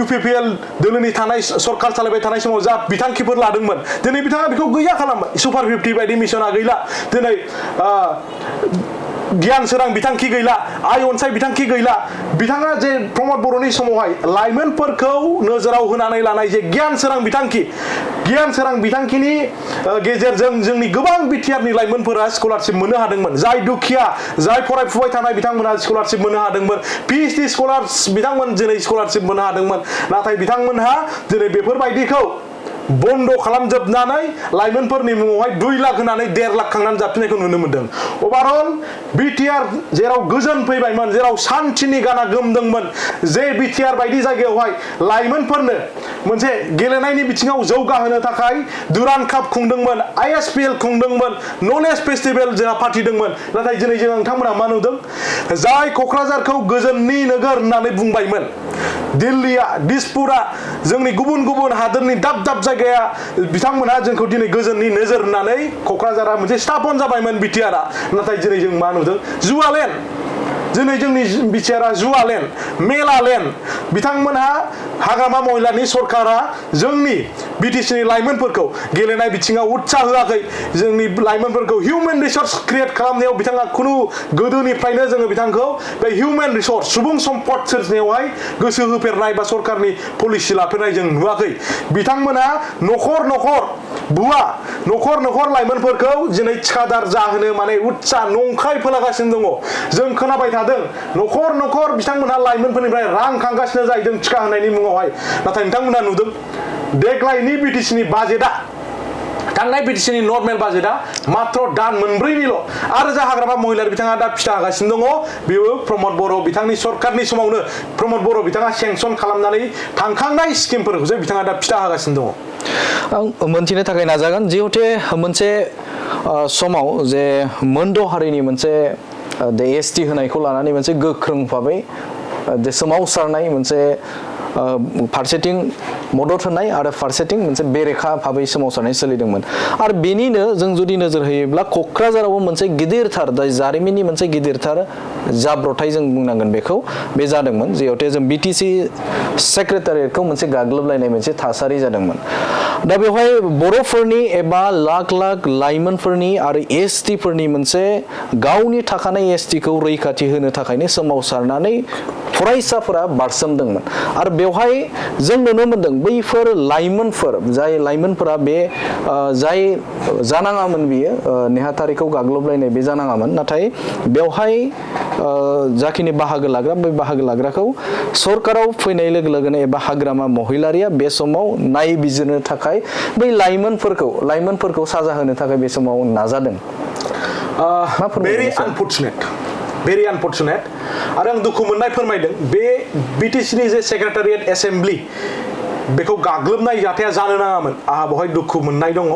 UPPL दोलोनि थानाय सरकार सालायबाय थानाय समाव जा बिथांखिफोर लादोंमोन दिनै बिथाङा बेखौ गैया खालामबाय सुपार 50 बायदि मिशना गैला दिनै गियान सोरां बिथांखि गैला आइ अनसाय बिथांखि गैला बिथाङा जे प्रमद बर'नि समावहाय लाइमोनफोरखौ नोजोराव होनानै लानाय जे गियान सोरां बिथांखिनि गेजेरजों जोंनि गोबां BTRनि लाइमोनफोरा स्कलारशिप मोननो हादोंमोन जाय दुखिया जाय फरायफुबाय थानाय बिथांमोना स्कलारशिप मोननो हादोंमोन PhD स्कलार्स बिथांमोन दिनै स्कलारशिप मोननो हादोंमन नाथाय बिथांमोनहा दिनै बेफोरबायदिखौ बन्द खालामजोबनानै लाइमोनफोरनि मुङावहाय 2 लाख होनानै 1.5 लाख खांनानै जाफिननायखौ नुनो मोनदों ओभारअल BTR जेराव गोजोन फैबायमोन जेराव शान्तिनि गाना गोमदोंमोन जे BTR बायदि जायगायावहाय लाइमोनफोरनो मोनसे गेलेनायनि बिथिङाव जौगाहोनो थाखाय दुरान काप खुंदोंमोन ISPL खुंदोंमोन नलेज फेस्टिभेल जोंहा फाथिदोंमोन नाथाय दिनै जों नोंथांमोना मा नुदों जाय क'क्राझारखौ गोजोननि नोगोर होननानै बुंबायमोन दिल्लीया दिसपुरा जोंनि गुबुन हादोरनि दाब जायगाया बिथांमोनहा जोंखौ दिनै गोजोननि नोजोर होननानै क'क्राझारा मोनसे स्थापन जाबायमोन BTRआ नाथाय दिनै जों मा नुदों जुवालेन्ड दिनै जोंनि बिटिआरआ जुवालेण्ड मेलालेण्ड बिथांमोनहा हाग्रामा महिलानि सरकारा जोंनि बिटिसिनि लाइमोनफोरखौ गेलेनाय बिथिङाव उत्साह होआखै जोंनि लाइमोनफोरखौ हिउमेन रिसोर्स क्रिएट खालामनायाव बिथाङा खुनु गोदोनिफ्रायनो जोङो बिथांखौ बे हिउमेन रिसोर्स सुबुं सम्पद सोरजिनायावहाय गोसो होफेरनाय बा सरकारनि पलिसि लाफेरनाय जों नुवाखै बिथांमोना न'खर न'खर बुवा न'खर लाइमोनफोरखौ दिनै थिखादार जाहोनो माने उत्साह नंखाय फोलागासिनो दङ जों खोनाबाय थादों न'खर बिथांमोनहा लाइमोनफोरनिफ्राय रां खांगासिनो जाहैदों थिखा होनायनि मुङावहाय नाथाय नोंथांमोना नुदों देग्लायनि बिटिसिनि बाजेटआ थांनाय बिटिसिनि नर्मेल बाजेटआ मात्र दान मोनब्रैनिल' आरो जा हाग्रामा महिलारि बिथाङा दा फिथा होगासिनो दङ बेयो प्रमद बर' बिथांनि सरकारनि समावनो प्रमद बर' बिथाङा सेंसन खालामनानै थांखांनाय स्किमफोरखौसो बिथाङा दा फिथा होगासिनो दङ आं मोनथिनो थाखाय नाजागोन जिहेतु मोनसे समाव जे मोनद' हारिनि मोनसे एसटि होनायखौ लानानै मोनसे गोख्रों भाबै जे सोमावसारनाय मोनसे फारसेथिं मदद होनाय आरो फारसेथिं मोनसे बेरेखा भाबै सोमावसारनाय सोलिदोंमोन आरो बेनिनो जों जुदि नोजोर होयोब्ला क'क्राझारावबो मोनसे गिदिरथार जारिमिननि मोनसे गिदिरथार जाब्रथाय जों बुंनांगोन बेखौ बे जादोंमोन जिहेतु जों बिटिसि सेक्रेटारियेटखौ मोनसे गाग्लोबलायनाय मोनसे थासारि जादोंमोन दा बेवहाय बर'फोरनि एबा लाख लाइमोनफोरनि आरो एसटिफोरनि मोनसे गावनि थाखानाय एसटिखौ रैखाथि होनो थाखायनो सोमावसारनानै फरायसाफोरा बारसोमदोंमोन आरो बेवहाय जों नुनो मोनदों बैफोर लाइमोनफोर जाय लाइमोनफोरा बे जाय जानाङामोन बियो नेहाथारिखौ गाग्लोबलायनाय बे जानाङामोन नाथाय बेवहाय जाखिनि बाहागो लाग्रा बै बाहागो लाग्राखौ सरकाराव फैनाय लोगो लोगोनो एबा हाग्रामा महिलारिया बे समाव नायबिजिरनो थाखाय बै लाइमोनफोरखौ साजा होनो थाखाय बे समाव नाजादों भेरि आनफर्चुनेट आरो आं दुखु मोननाय फोरमायदों बे बिटिसिनि जे सेक्रेटारियेट एसेम्ब्लि बेखौ गाग्लोबनाय जाथाया जानो नाङामोन आंहा बेवहाय दुखु मोननाय दङ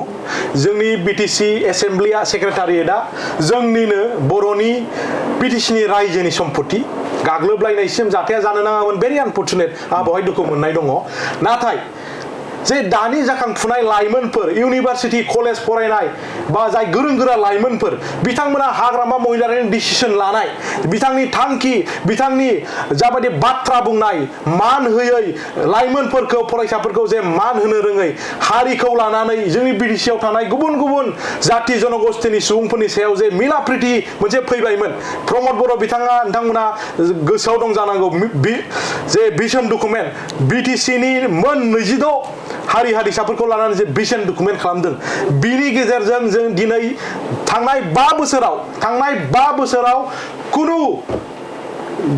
जोंनि बिटिसि एसेम्ब्लिया सेक्रेटारियेटआ जोंनिनो बर'नि बिटिसिनि रायजोनि सम्पति गाग्लोबलायनायसिम जाथाया जानो नाङामोन भेरि आनफर्चुनेट आंहा बेवहाय दुखु मोननाय दङ नाथाय जे दानि जाखांफुनाय लाइमोनफोर इउनिभार्सिटि कलेज फरायनाय बा जाय गोरों गोरा लाइमोनफोर बिथांमोना हाग्रामा महिलारिनि डिसिसन लानाय बिथांनि थांखि बिथांनि जाबायदि बाथ्रा बुंनाय मान होयै लाइमोनफोरखौ फरायसाफोरखौ जे मान होनो रोङै हारिखौ लानानै जोंनि बिटिसिआव थानाय गुबुन गुबुन जाति जनगोष्ठीनि सुबुंफोरनि सायाव जे मिलाप्रिति मोनसे फैबायमोन प्रमद बर' नोंथांमोना गोसोआव दं जानांगौ जे भिजन डकुमेन्ट बिटिसिनि मोन 26 हारि हारिसाफोरखौ लानानै जे भिजन डकुमेन्ट खालामदों बिनि गेजेरजों जों दिनै थांनाय 5 बोसोराव कुनु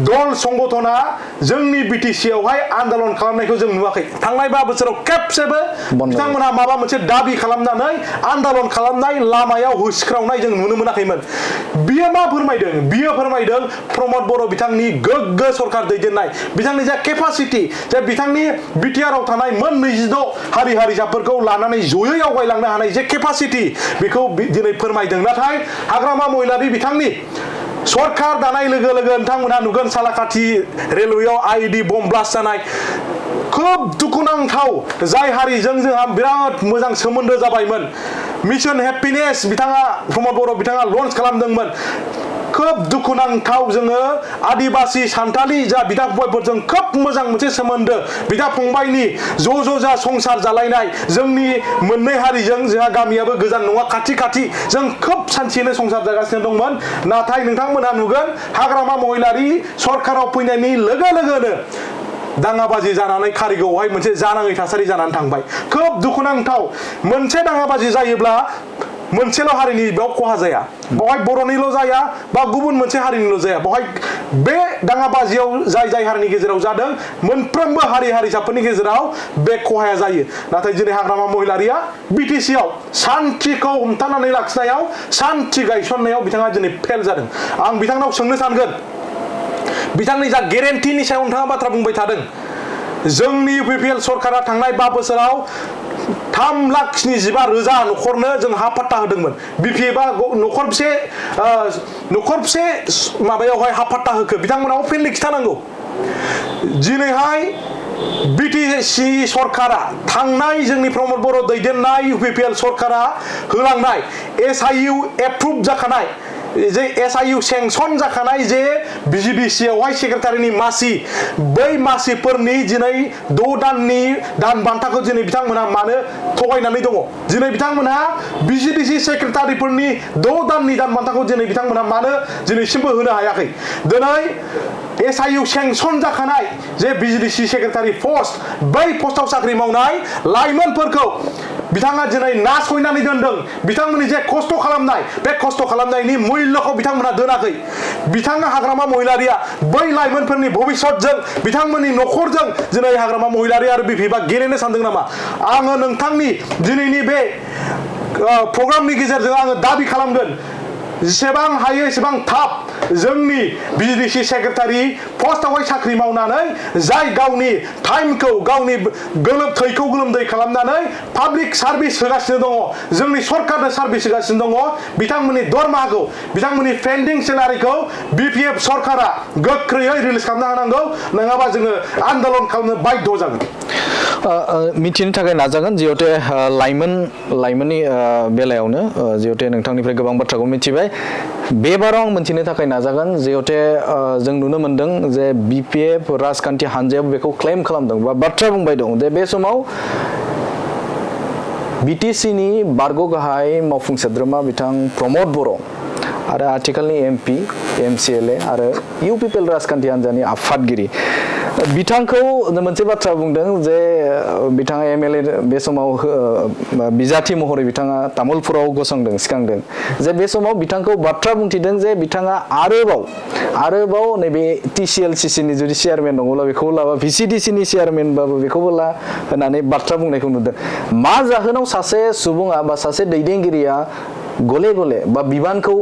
दल संगठना जोंनि बिटिसिआवहाय आन्दोलन खालामनायखौ जों नुवाखै थांनाय 5 बोसोराव खेबसेबो बिथांमोनहा माबा मोनसे दाबि खालामनानै आन्दोलन खालामनाय लामायाव होसिख्रावनाय जों नुनो मोनाखैमोन बियो मा फोरमायदों प्रमद बर' बिथांनि गोग्गो सरकार दैदेननाय बिथांनि जा केपासिटि जे बिथांनि बिटिआरआव थानाय मोन 26 हारि हारिसाफोरखौ लानानै जयै आवगायलांनो हानाय जे केपासिटि बेखौ दिनै फोरमायदों नाथाय हाग्रामा महिलारि बिथांनि सरकार दानाय लोगो लोगो नोंथांमोना नुगोन सालाकाथि रेलवेआव आईडी बम ब्लास्ट जानाय खोब दुखुनांथाव जाय हारिजों जोंहा बिराद मोजां सोमोन्दो जाबायमोन मिशन हेपिनेस बिथाङा प्रमद बर' बिथाङा लन्च खालामदोंमोन खोब दुखुनांथाव जोङो आदिबासि सान्थालि जा बिदा फंबायफोरजों खोब मोजां मोनसे सोमोन्दो बिदा फंबायनि ज' जा संसार जालायनाय जोंनि मोननै हारिजों जोंहा गामियाबो गोजान नङा खाथि जों खोब सान्थियैनो संसार जागासिनो दंमोन नाथाय नोंथांमोनहा नुगोन हाग्रामा महिलारि सरकाराव फैनायनि लोगो लोगोनो दाङाबाजि जानानै कारिगावआवहाय मोनसे जानाङै थासारि जानानै थांबाय खोब दुखुनांथाव मोनसे दाङाबाजि जायोब्ला मोनसेल' हारिनि बेयाव खहा जाया बेवहाय बर'निल' जाया बा गुबुन मोनसे हारिनिल' जाया बेवहाय बे दाङाबाजियाव जाय हारिनि गेजेराव जादों मोनफ्रोमबो हारि हारिसाफोरनि गेजेराव बे खहाया जायो नाथाय दिनै हाग्रामा महिलारिया बिटिसिआव सान्थिखौ हमथानानै लाखिनायाव सान्थि गायसननायाव बिथाङा दिनै फेल जादों आं बिथांनाव सोंनो सानगोन बिथांनि जा गेरेन्टिनि सायाव नोंथाङा बाथ्रा बुंबाय थादों जोंनि इउपिपिएल सरकारा थांनाय 5 बोसोराव 3,75,000 न'खरनो जों हा पाट्टा होदोंमोन बिपिएफआ न'खरबसे माबायावहाय हा पाट्टा होखो बिथांमोना अपेनलि खिथानांगौ दिनैहाय बिटिसि सरकारा थांनाय जोंनि प्रमद बर' दैदेननाय इउपिपिएल सरकारा होलांनाय एसआइइउ एप्रुभ जाखानाय जे SIU सेंसन जाखानाय जे BGDC आवहाय सेक्रेटारिनि मासि बै मासिफोरनि दिनै 6 दाननि दान बान्थाखौ दिनै बिथांमोना मानो थगायनानै दङ दिनै बिथांमोना BGDC सेक्रेटारिफोरनि 6 दाननि दान बान्थाखौ दिनै बिथांमोना मानो दिनैसिमबो होनो हायाखै दिनै SIU सेंसन जाखानाय जे BGDC सेक्रेटारि पस्ट बै पस्टआव साख्रि मावनाय लाइमोनफोरखौ बिथाङा दिनै नासयनानै दोनदों बिथांमोननि जे खस्थ' खालामनाय बे खस्थ' खालामनायनि मुल्यखौ बिथांमोना दोनाखै बिथाङा हाग्रामा महिलारिया बै लाइमोनफोरनि भबिष्यतजों बिथांमोननि न'खरजों दिनै हाग्रामा महिलारि आरो बिफिबा गेलेनो सानदों नामा आङो नोंथांनि दिनैनि बे प्रग्रामनि गेजेरजों आङो दाबि खालामगोन जेसेबां हायो एसेबां थाब जोंनि BGDC सेक्रेटारि पस्टआवहाय साख्रि मावनानै जाय गावनि टाइमखौ गावनि गोलोमथैखौ गोलोमदै खालामनानै पाब्लिक सार्भिस होगासिनो दङ जोंनि सरकारनो सार्भिस होगासिनो दङ बिथांमोननि दरमाहाखौ बिथांमोननि पेन्डिं सेलारिखौ BPF सरकारा गोख्रैयै रिलिज खालामना होनांगौ नङाबा जोङो आन्दोलन खालामनो बाध्य जागोन मिथिनो थाखाय नाजागोन जिहेतु लाइमोननि बेलायावनो जिहेतु नोंथांनिफ्राय गोबां बाथ्राखौ मिथिबाय बेबाराव आं मिथिनो थाखाय नाजागोन जिहेतु जों नुनो मोनदों जे BPF राजखान्थि हानजायाबो बेखौ क्लेम खालामदों बा बाथ्रा बुंबाय दं जे बे समाव BTC नि बारग' गाहाय मावफुं सोद्रोमा बिथां प्रमद बर' आरो आथिखालनि MP MCLA आरो UPPL राजखान्थि हानजानि आफादगिरि बिथांखौ मोनसे बाथ्रा बुंदों जे बिथाङा MLA बे समाव बिजाथि महरै बिथाङा तामुलपुराव गसंदों सिखांदों जे बे समाव बिथांखौ बाथ्रा बुंथिदों जे बिथाङा आरोबाव नैबे TCLCC नि जुदि चेयारमेन दङब्ला बेखौ लाबा VCDC नि चेयारमेनबाबो बेखौबो ला होननानै बाथ्रा बुंनायखौ नुदों मा जाहोनाव सासे सुबुङा बा सासे दैदेनगिरिया गले गले बा बिबानखौ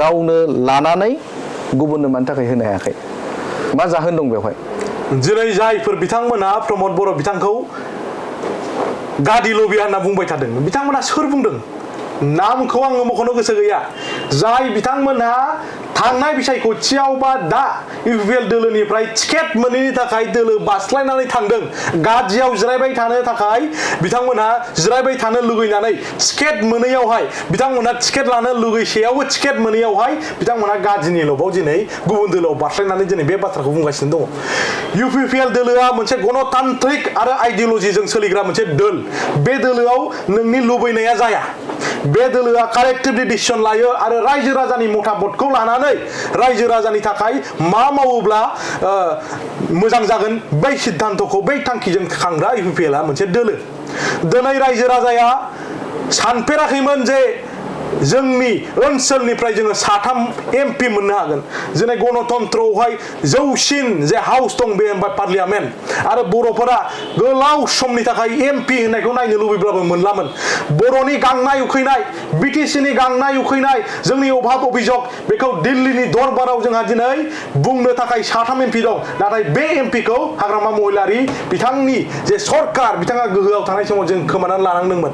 गावनो लानानै गुबुननो मानि थाखाय होनो हायाखै मा जाहोन दं बेवहाय दिनै जायफोर बिथांमोना प्रमद बर' बिथांखौ गादि लबिया होनना बुंबाय थादों बिथांमोना सोर बुंदों नामखौ आङो मख'नो गोसो गैया जाय बिथांमोना थांनाय बिसायख'थियाव बा दा UPPL दोलोनिफ्राय टिकेट मोनैनि थाखाय दोलो बास्लायनानै थांदों गादियाव जिरायबाय थानो थाखाय बिथांमोना जिरायबाय थानो लुगैनानै टिकेट मोनैयावहाय बिथांमोना टिकेट लानो लुगैसेयावबो टिकेट मोनैयावहाय बिथांमोना गादिनि लबाव दिनै गुबुन दोलोआव बास्लायनानै दिनै बे बाथ्राखौ बुंगासिनो दङ UPPL दोलोआ मोनसे गणतान्त्रिक आरो आइडियलजिजों सोलिग्रा मोनसे दोल बे दोलोआव नोंनि लुबैनाया जाया बे दोलोआ कालेक्टिभलि डिसिजन लायो आरो रायजो राजानि मतामतखौ लानानै रायजो राजानि थाखाय मा मावोब्ला मोजां जागोन बै सिद्धान्तखौ बै थांखिजों खांग्रा UPPL आ मोनसे दोलो दिनै रायजो राजाया सानफेराखैमोन जे जोंनि ओनसोलनिफ्राय जोङो 3 MP मोननो हागोन दिनै गणतन्त्रआवहाय जौसिन जे हाउस दं बे पार्लियामेन्ट आरो बर'फोरा गोलाव समनि थाखाय MP होननायखौ नायनो लुबैब्लाबो मोनलामोन बर'नि गांनाय उखैनाय BTC नि गांनाय उखैनाय जोंनि अभाब अभियोग बेखौ दिल्लीनि दरबाराव जोंहा दिनै बुंनो थाखाय 3 MP दं नाथाय बे MP खौ हाग्रामा महिलारि बिथांनि जे सरकार बिथाङा गोहोआव थानाय समाव जों खोमानानै लानांदोंमोन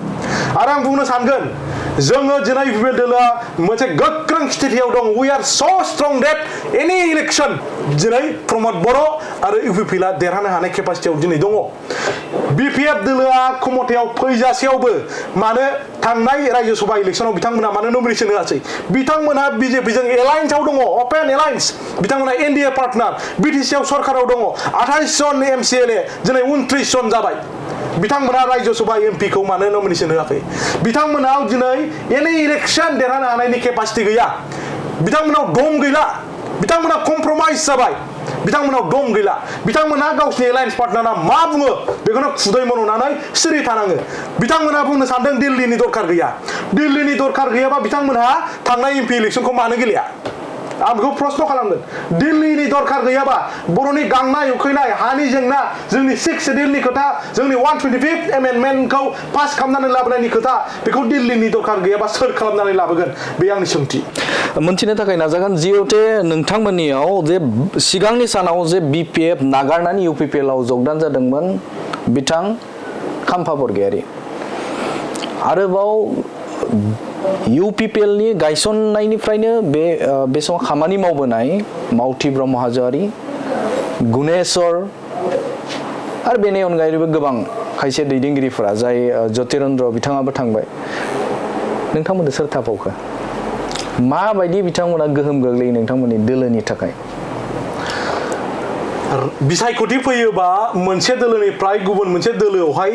आरो आं बुंनो सानगोन जोङो दिनै UPPL दोलोआ मोनसे गोख्रों स्थितियाव दं we are so strong that any election दिनै प्रमद बर' आरो UPPL आ देरहानो हानाय केपासिटियाव दिनै दङ BPF दोलोआ क्षमतायाव फैजासेयावबो मानो थांनाय राज्य सभा इलेक्शनाव बिथांमोना मानो नमिनेशन होआसै बिथांमोना BJP जों एलायन्सआव दङ अपेन एलायन्स बिथांमोना NDA पार्टनार BTC आव सरकाराव दङ 28 जन MCLA दिनै 29 जन जाबाय बिथांमोना राज्य सभा MP खौ मानो नमिनेशन होआखै बिथांमोनाव दिनै एनी इलेक्शन देरहानो हानायनि केपासिटी गैया बिथांमोनाव दम गैला बिथांमोना कम्प्रमाइज जाबाय बिथांमोनाव दम गैला बिथांमोना गावसिनि एलायन्स पार्टनारा मा बुङो बेखौनो खुदै मन'नानै सिरि थानाङो बिथांमोना बुंनो सानदों दिल्लीनि दरखार गैया दिल्लीनि दरखार गैयाबा बिथांमोनहा थांनाय MP इलेक्शनखौ मानो गेलेया आं बेखौ प्रश्न खालामगोन दिल्लीनि दरखार गैयाबा बर'नि गांनाय उखैनाय हानि जेंना जोंनि 6 शेड्यूलनि खोथा जोंनि 125th एमेन्डमेन्टखौ पास खालामनानै लाबोनायनि खोथा बेखौ दिल्लीनि दरखार गैयाबा सोर खालामनानै लाबोगोन बे आंनि सोंथि मोनथिनो थाखाय नाजागोन जिहेतु नोंथांमोननियाव जे सिगांनि सानाव जे BPF नागारनानै UPPL आव जगदान जादोंमोन बिथां खाम्फा बरगयारी आरोबाव UPPL नि गायसननायनिफ्रायनो बे समाव खामानि मावबोनाय मावथि ब्रह्म हाजोआरि गुनेश्वर आरो बेनि अनगायैबो गोबां खायसे दैदेनगिरिफोरा जाय ज्योतिरेन्द्र बिथाङाबो थांबाय नोंथांमोननो सोर थाबावखो माबायदि बिथांमोना गोहोम गोग्लैयो नोंथांमोननि दोलोनि थाखाय बिसायख'थि फैयोबा मोनसे दोलोनिफ्राय गुबुन मोनसे दोलोआवहाय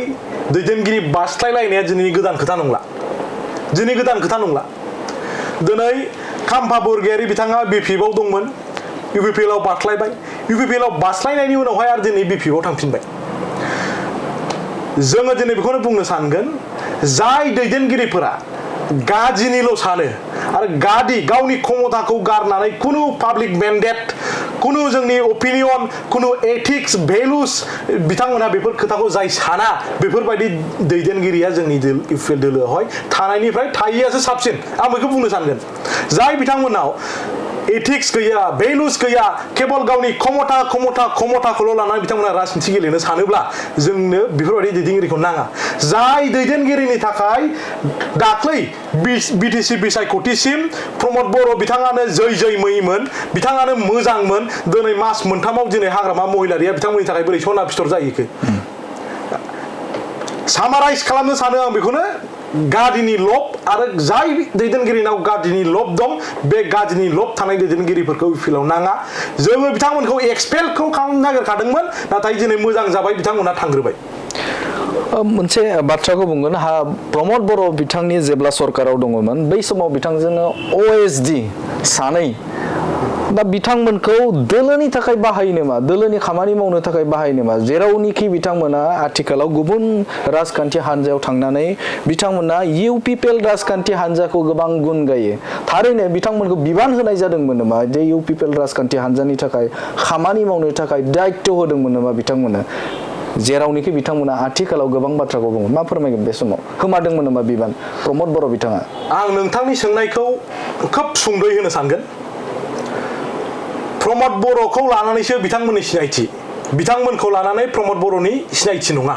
दैदेनगिरि बास्लायलायनाया दिनैनि गोदान खोथा नंला दिनै खाम्फा बरगयारि बिथाङा बिपिएफआव दंमोन इउपिपिएलआव बास्लायबाय इउपिपिएलआव बास्लायनायनि उनावहाय आरो दिनै बिपिएफआव थांफिनबाय जोङो दिनै बेखौनो बुंनो सानगोन जाय दैदेनगिरिफोरा गादिनिल' सानो आरो गावनि क्षमताखौ गारनानै खुनु पाब्लिक मेन्डेट खुनु जोंनि अपिनियन खुनु एथिक्स भेलुस बिथांमोना बेफोर खोथाखौ जाय साना बेफोरबायदि दैदेनगिरिया जोंनि इउपिपिएल दोलोआवहाय थानायनिफ्राय थायैयासो साबसिन आं बेखौ बुंनो सानगोन जाय बिथांमोनाव एथिक्स गैया भेलुस गैया केवल गावनि क्षमताखौल' लानानै बिथांमोना राजनिथि गेलेनो सानोब्ला जोंनो बेफोरबायदि दैदेनगिरिखौ नाङा जाय दैदेनगिरिनि थाखाय दाख्लै बिटिसि बिसायख'थिसिम प्रमद बर' बिथाङानो जै मैमोन बिथाङानो मोजांमोन दिनै मास मोनथामाव दिनै हाग्रामा महिलारिया बिथांमोननि थाखाय बोरै सना फिथर जायोखो सामाराइज खालामनो सानो आं बेखौनो गादिनि लब आरो जाय दैदेनगिरिनाव गादिनि लब दं बे गादिनि लब थानाय दैदेनगिरिफोरखौ इउपिपिएलआव नाङा जोङो बिथांमोनखौ एक्सपेलखौ खालामनो नागिरखादोंमोन नाथाय दिनै मोजां जाबाय बिथांमोना थांग्रोबाय मोनसे बाथ्राखौ बुंगोन प्रमद बर' बिथांनि जेब्ला सरकाराव दङमोन बै समाव बिथांजोंनो ओएसडि सानै दा बिथांमोनखौ दोलोनि थाखाय बाहायनो मा दोलोनि खामानि मावनो थाखाय बाहायनो मा जेरावनिखि बिथांमोना आथिखालाव गुबुन राजखान्थि हान्जायाव थांनानै बिथांमोना इउपिपिएल राजखान्थि हान्जाखौ गोबां गुन गायो थारैनो बिथांमोनखौ बिबान होनाय जादोंमोन नामा जे इउपिपिएल राजखान्थि हान्जानि थाखाय खामानि मावनो थाखाय दायित्व होदोंमोन नामा बिथांमोना जेरावनिखि बिथांमोना आथिखालाव गोबां बाथ्राखौ बुङो मा फोरमायगोन बे समाव होमारदोंमोन नामा बिबान प्रमद बर' बिथाङा आं नोंथांनि सोंनायखौ खोब सुंद'यै होनो सानगोन प्रमद बर'खौ लानानैसो बिथांमोननि सिनायथि बिथांमोनखौ लानानै प्रमद बर'नि सिनायथि नङा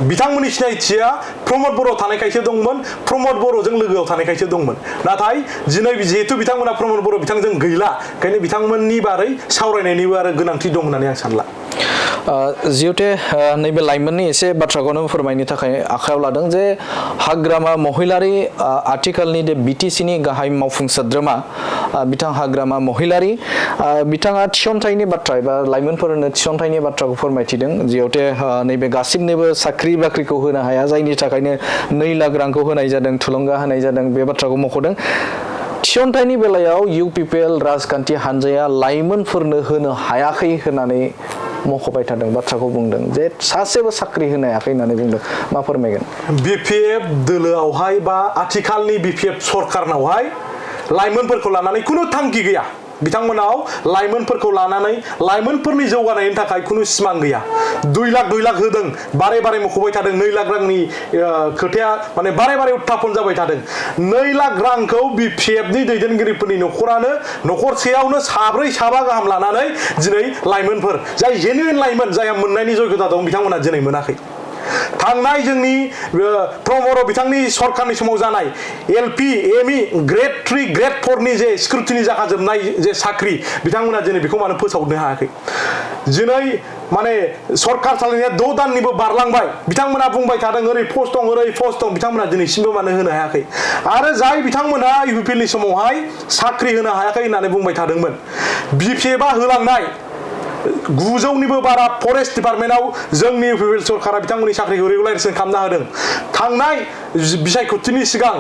बिथांमोननि सिनायथिया प्रमद बर' थानायखायसो दंमोन प्रमद बर'जों लोगोआव थानायखायसो दंमोन नाथाय दिनै जिहेतु बिथांमोना प्रमद बर' बिथांजों गैला ओंखायनो बिथांमोननि बारै सावरायनायनिबो आरो गोनांथि दं होननानै आं सानला जिहेतु नैबे लाइमोननि एसे बाथ्राखौनो फोरमायनो थाखाय आखायाव लादों जे हाग्रामा महिलारि आथिखालनि बिटिसिनि गाहाय मावफुं सोद्रोमा बिथां हाग्रामा महिलारि बिथाङा थिसनथाइनि बाथ्रा एबा लाइमोनफोरनो थिसनथाइनि बाथ्राखौ फोरमायथिदों जिहेतु नैबे गासिबनोबो साख्रि बाख्रिखौ होनो हाया जायनि थाखायनो 2 लाख रांखौ होनाय जादों थुलुंगा होनाय जादों बे बाथ्राखौ मख'दों थिसनथाइनि बेलायाव इउपिपिएल राजखान्थि हान्जाया लाइमोनफोरनो होनो हायाखै होननानै मख'बाय थादों बाथ्राखौ बुंदों जे सासेबो साख्रि होनो हायाखै होननानै बुंदों मा फोरमायगोन बिपिएफ दोलोआवहाय बा आथिखालनि बिपिएफ सरकारनावहाय लाइमोनफोरखौ लानानै खुनु थांखि गैया बिथांमोनाव लाइमोनफोरखौ लानानै लाइमोनफोरनि जौगानायनि थाखाय खुनु सिमां गैया 2 लाख होदों बारे मख'बाय थादों 2 लाख रांनि खोथाया माने बारे उत्थापन जाबाय थादों 2 लाख रांखौ बिपिएफनि दैदेनगिरिफोरनि न'खरानो न'खरसेयावनो 4-5 गाहाम लानानै दिनै लाइमोनफोर जाय जेनुइन लाइमोन जायहा मोननायनि जयगता दं बिथांमोना दिनै मोनाखै थांनाय जोंनि प्रमद बिथांनि सरकारनि समाव जानाय एलपि एमइ ग्रेड 3 ग्रेड 4 नि जे स्क्रुटिनि जाखाजोबनाय जे साख्रि बिथांमोना दिनै बेखौ मानो फोसावनो हायाखै दिनै माने सरकार सालायनाया 6 दाननिबो बारलांबाय बिथांमोना बुंबाय थादों ओरै पस्ट दं बिथांमोना दिनैसिमबो मानो होनो हायाखै आरो जाय बिथांमोना इउपिपिएलनि समावहाय साख्रि होनो हायाखै होननानै बुंबाय थादोंमोन बिपिएफआ होलांनाय 900निबो बारा फरेस्ट डिपार्टमेन्टआव जोंनि इउपिपिएल सरकारा बिथांमोननि साख्रिखौ रेगुलाराइजेसन खालामना होदों थांनाय बिसायख'थिनि सिगां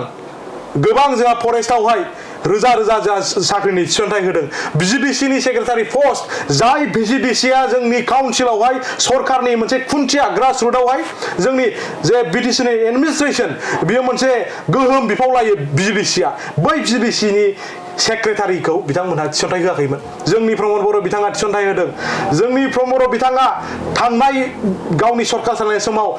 गोबां जोंहा फरेस्टआवहाय रोजा जोंहा साख्रिनि थिसनथाइ होदों बिजिडिसिनि सेक्रेटारि पस्ट जाय बिजिडिसिया जोंनि काउन्सिलावहाय सरकारनि मोनसे खुन्थिया ग्रासरुटआवहाय जोंनि जे बिटिसिनि एडमिनिस्ट्रेसन बियो मोनसे गोहोम बिफाव लायो बिजिडिसिया बै बिजिडिसिनि सेक्रेटारिखौ बिथांमोनहा थिसनथाइ होआखैमोन जोंनि प्रमद बर' बिथाङा थिसनथाइ होदों जोंनि प्रमद बिथाङा थांनाय गावनि सरकार सालायनाय समाव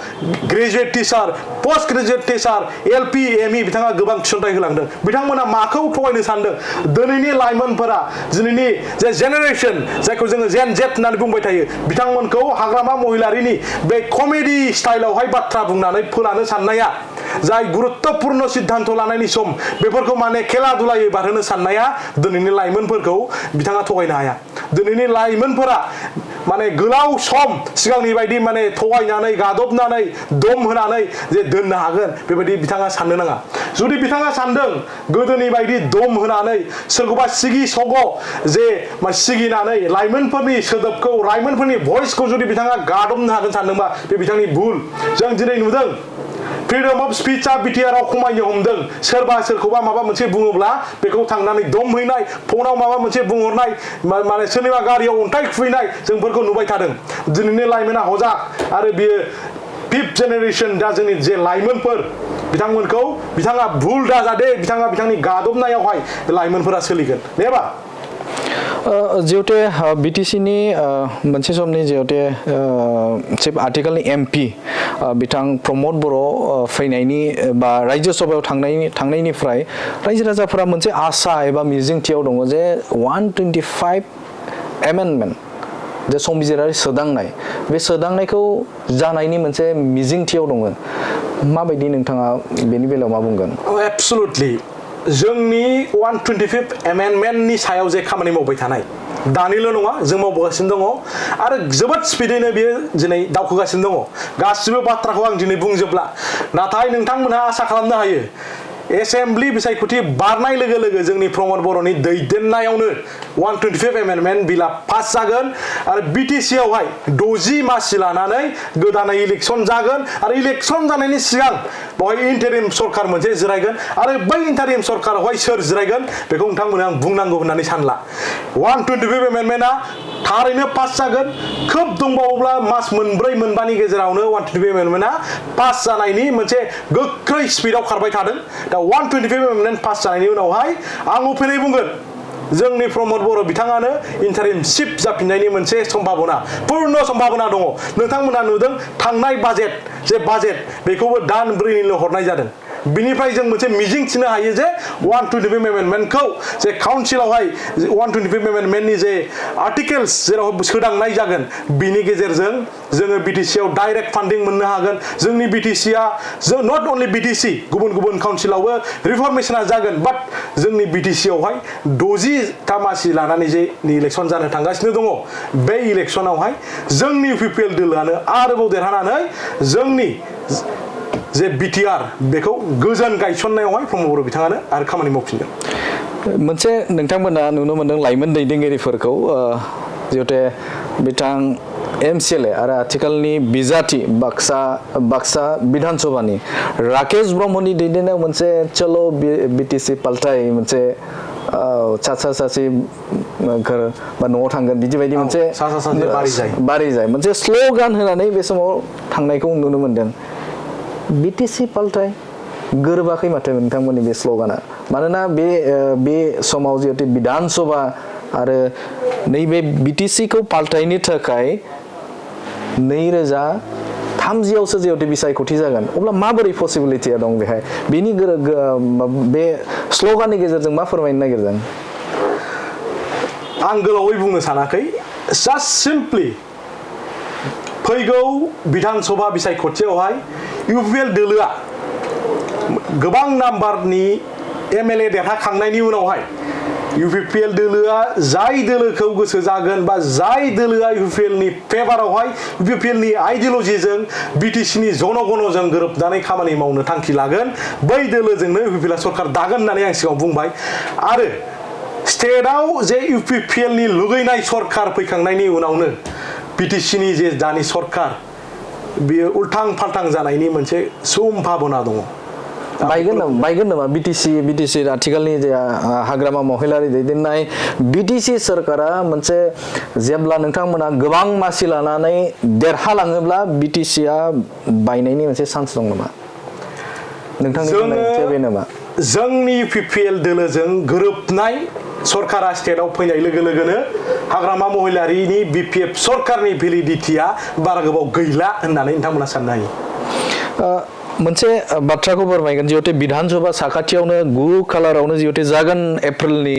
graduate teacher post graduate teacher LP ME बिथाङा गोबां थिसनथाइ होलांदों बिथांमोना माखौ थगायनो सानदों दिनैनि लाइमोनफोरा दिनैनि जे जेनेरेसन जायखौ जोङो जेन जेट होननानै बुंबाय थायो बिथांमोनखौ हाग्रामा महिलारिनि बे कमेडि स्टाइलावहाय बाथ्रा बुंनानै फोलानो साननाया जाय गुरुत्वपूर्ण सिद्धान्त लानायनि सम बेफोरखौ माने खेला दुलायै बारहोनो साननाया दिनैनि लाइमोनफोरखौ बिथाङा थगायनो हाया दिनैनि लाइमोनफोरा माने गोलाव सम सिगांनि बायदि माने थगायनानै गादबनानै दम होनानै जे दोननो हागोन बेबायदि बिथाङा साननो नाङा जुदि बिथाङा सानदों गोदोनि बायदि दम होनानै सोरखौबा सिगि सग' जे सिगिनानै लाइमोनफोरनि सोदोबखौ लाइमोनफोरनि भइसखौ जुदि बिथाङा गादबनो हागोन सानदोंबा बे बिथांनि भुल जों दिनै नुदों फ्रिडम अफ स्पिचआ बिटिआरआव खमायनो हमदों सोरबा सोरखौबा माबा मोनसे बुङोब्ला बेखौ थांनानै दम हैनाय फनाव माबा मोनसे बुंहरनाय माने सोरनिबा गारियाव अन्थाइ खुबैनाय जोंफोरखौ नुबाय थादों दिनैनि लाइमोना हजा आरो बियो 5th जेनेरेशन दा जोंनि जे लाइमोनफोर बिथांमोनखौ बिथाङा भुल दाजादे बिथांनि गादबनायावहाय लाइमोनफोरा सोलिगोन नेबा जिहेतु बिटिसिनि मोनसे समनि जिहेतु चिफ आथिखालनि एमपि बिथां प्रमद बर' फैनायनि बा रायजो सभायाव थांनायनिफ्राय रायजो राजाफोरा मोनसे आसा एबा मिजिंथियाव दङ जे 125 एमेन्डमेन्ट जे संबिजिरारि सोदांनाय बे सोदांनायखौ जानायनि मोनसे मिजिंथियाव दङ माबायदि नोंथाङा बेनि बेलायाव मा बुंगोन एब्सुलुटलि जोंनि 125th एमेन्डमेन्टनि सायाव जे खामानि मावबाय थानाय दानिल' नङा जों मावबोगासिनो दङ आरो जोबोद स्पिडैनो बियो दिनै दावखोगासिनो दङ गासिबो बाथ्राखौ आं दिनै बुंजोबला नाथाय नोंथांमोनहा आसा खालामनो हायो एसेम्ब्लि बिसायख'थि बारनाय लोगो लोगो जोंनि प्रमद बर'नि दैदेननायावनो 125 एमेन्डमेन्ट बिला पास जागोन आरो बिटिसि आवहाय 60 मासि लानानै गोदानै इलेक्सन जागोन आरो इलेक्सन जानायनि सिगां बेवहाय इन्टारिम सरकार मोनसे जिरायगोन आरो बै इन्टारिम सरकारावहाय सोर जिरायगोन बेखौ नोंथांमोना आं बुंनांगौ होननानै सानला 125 एमेन्डमेन्टआ थारैनो पास जागोन खोब दंबावोब्ला मास मोनब्रै मोनबानि गेजेरावनो 125 एमेन्डमेन्टआ पास जानायनि मोनसे गोख्रै स्पिडआव खारबाय थादों दा 125 एमेन्डमेन्ट पास जानायनि उनावहाय आं अपेनै बुंगोन जोंनि प्रमद बर' बिथाङानो इन्टारिम चिफ जाफिननायनि मोनसे सम्भाबना पूर्ण सम्भाबना दङ नोंथांमोना नुदों थांनाय बाजेट बेखौबो दान 4निल' हरनाय जादों बिनिफ्राय जों मोनसे मिजिं थिनो हायो जे 125 एमेन्डमेन्टखौ जे काउन्सिलावहाय 125 एमेन्डमेन्टनि जे आर्टिकेल्स जेराव सोदांनाय जागोन बिनि गेजेरजों जोङो बिटिसिआव डाइरेक्ट फान्डिं मोननो हागोन जोंनि बिटिसिआ जों नट अनलि बिटिसि गुबुन काउन्सिलावबो रिफर्मेशना जागोन बाट जोंनि बिटिसिआवहाय 60 मासि लानानै जे इलेक्सन जानो थांगासिनो दङ बे इलेक्सनावहाय जोंनि इउपिपिएल दोलोआनो आरोबाव देरहानानै जोंनि जे बिटिआर बेखौ गोजोन गायसननायावहाय प्रमद बर' बिथाङानो आरो खामानि मावफिनदों मोनसे नोंथांमोना नुनो मोनदों लाइमोन दैदेनगिरिफोरखौ जिहेतु बिथां एमसिएलए आरो आथिखालनि बिजाथि बाक्सा बिधान सभानि राकेश ब्रह्मनि दैदेननायाव मोनसे चलो बिटिसि पाल्टाय मोनसे सासे घर बा न'आव थांगोन बिदि बायदि मोनसे बारि जाय मोनसे स्ल'गान होनानै बे समाव थांनायखौ नुनो मोनदों बिटिसि पाल्टाय गोरोबाखै माथो नोंथांमोननि बे स्ल'गाना मानोना बे समाव जिहेतु बिधान सभा आरो नैबे बिटिसिखौ पाल्टायनो थाखाय 2030आवसो जिहेतु बिसायख'थि जागोन अब्ला माबोरै पसिबिलिटिया दं बेहाय बेनि बे स्ल'गाननि गेजेरजों मा फोरमायनो नागिरदों आं गोलावै बुंनो सानाखै जास्ट सिम्पलि फैगौ बिधान सभा बिसायख'थियावहाय इउपिपिएल दोलोआ गोबां नाम्बारनि एमएलए देरहाखांनायनि उनावहाय इउपिपिएल दोलोआ जाय दोलोखौ गोसो जागोन बा जाय दोलोआ इउपिपिएलनि फेभारावहाय इउपिपिएलनि आइडियलजिजों बिटिसिनि जनगणजों गोरोबनानै खामानि मावनो थांखि लागोन बै दोलोजोंनो इउपिपिएलआ सरकार दागोन होननानै आं सिगाङाव बुंबाय आरो स्टेटआव जे इउपिपिएलनि लुगैनाय सरकार फैखांनायनि उनावनो बिटिसिनि जे दानि सरकार बियो उल्थां फाल्थां जानायनि मोनसे सम्भाबना दङ बायगोन नामा बिटिसि आथिखालनि जे हाग्रामा महिलारि दैदेननाय बिटिसि सरकारा मोनसे जेब्ला नोंथांमोना गोबां मासि लानानै देरहालाङोब्ला बिटिसिआ बायनायनि मोनसे चान्स दं नामा नोंथांनि बुंनाया बे नामा जोंनि इउपिपिएल दोलोजों गोरोबनाय सरकारा स्टेटआव फैनाय लोगो लोगोनो हाग्रामा महिलारिनि बिपिएफ सरकारनि भेलिडिटिया बारा गोबाव गैला होननानै नोंथांमोना साननो हायो मोनसे बाथ्राखौ फोरमायगोन जिहेतु बिधान सभा साखाथियावनो 9 खालारावनो जिहेतु जागोन एप्रिलनि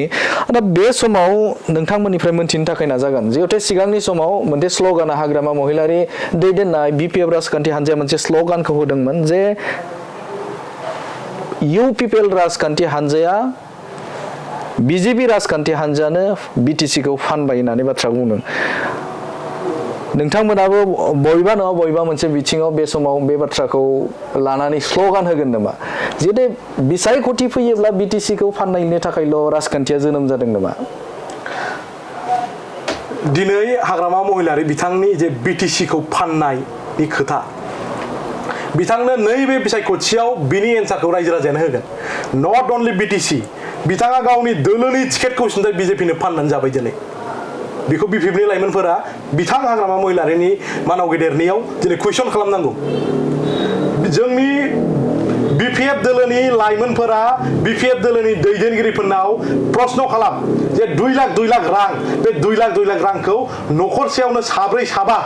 दा बे समाव नोंथांमोननिफ्राय मोनथिनो थाखाय नाजागोन जिहेतु सिगांनि समाव मोनसे स्ल'गाना हाग्रामा महिलारि दैदेननाय बिपिएफ राजखान्थि हान्जाया मोनसे स्ल'गानखौ होदोंमोन जे इउपिपिएल राजखान्थि हान्जाया बिजेपि राजखान्थि हान्जानो बिटिसिखौ फानबाय होननानै बाथ्रा बुंदों नोंथांमोनाबो बयबा नङा बयबा मोनसे बिथिङाव बे समाव बे बाथ्राखौ लानानै स्ल'गान होगोन नामा जुदि बिसायख'थि फैयोब्ला बिटिसिखौ फाननायनि थाखायल' राजखान्थिया जोनोम जादों नामा दिनै हाग्रामा महिलारि बिथांनि जे बिटिसिखौ फाननायनि खोथा बिथांनो नैबे बिसायख'थियाव बिनि एन्सारखौ रायजो राजायानो होगोन नट अनलि बिटिसि बिथाङा गावनि दोलोनि टिकेटखौ सिन्थाय बिजेपिनो फाननानै जाबाय दिनै बेखौ बिपिएफनि लाइमोनफोरा बिथां हाग्रामा महिलारिनि मानाव गेदेरनियाव दिनै कुइसन खालामनांगौ जोंनि बिपिएफ दोलोनि लाइमोनफोरा बिपिएफ दोलोनि दैदेनगिरिफोरनाव प्रश्न खालाम जे 2 लाख रां बे 2 लाख रांखौ न'खरसेयावनो साब्रै साबा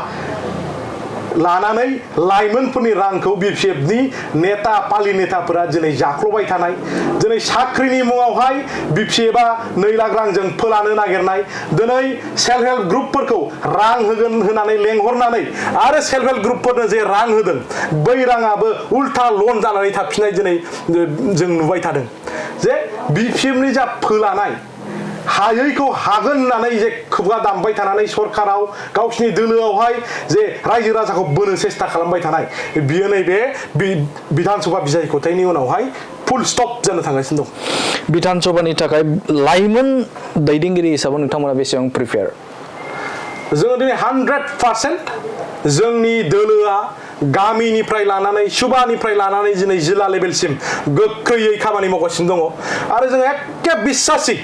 लानानै लाइमोनफोरनि रांखौ बिपिएफनि नेता पालि नेताफोरा दिनै जाख्ल'बाय थानाय दिनै साख्रिनि मुङावहाय बिपिएफआ 2 लाख रांजों फोलानो नागिरनाय दिनै सेल्फ हेल्प ग्रुपफोरखौ रां होगोन होनानै लेंहरनानै आरो सेल्फ हेल्प ग्रुपफोरनो जे रां होदों बै राङाबो उल्था लन जानानै थाफिननाय दिनै जों नुबाय थादों जे बिपिएफनि जा फोलानाय हायैखौ हागोन होननानै जे खुगा दामबाय थानानै सरकाराव गावसिनि दोलोआवहाय जे रायजो राजाखौ बोनो सेस्था खालामबाय थानाय बियो नैबे बिधानसभा बिसायख'थायनि उनावहाय फुल स्टप जानो थांगासिनो दं बिधानसभानि थाखाय लाइमोन दैदेनगिरि हिसाबै नोंथांमोना बेसेबां प्रिपेयार जोङो दिनै 100% जोंनि दोलोआ गामिनिफ्राय लानानै सुबानिफ्राय लानानै दिनै जिल्ला लेभेलसिम गोख्रैयै खामानि मावगासिनो दङ आरो जोङो एखे बिश्वासि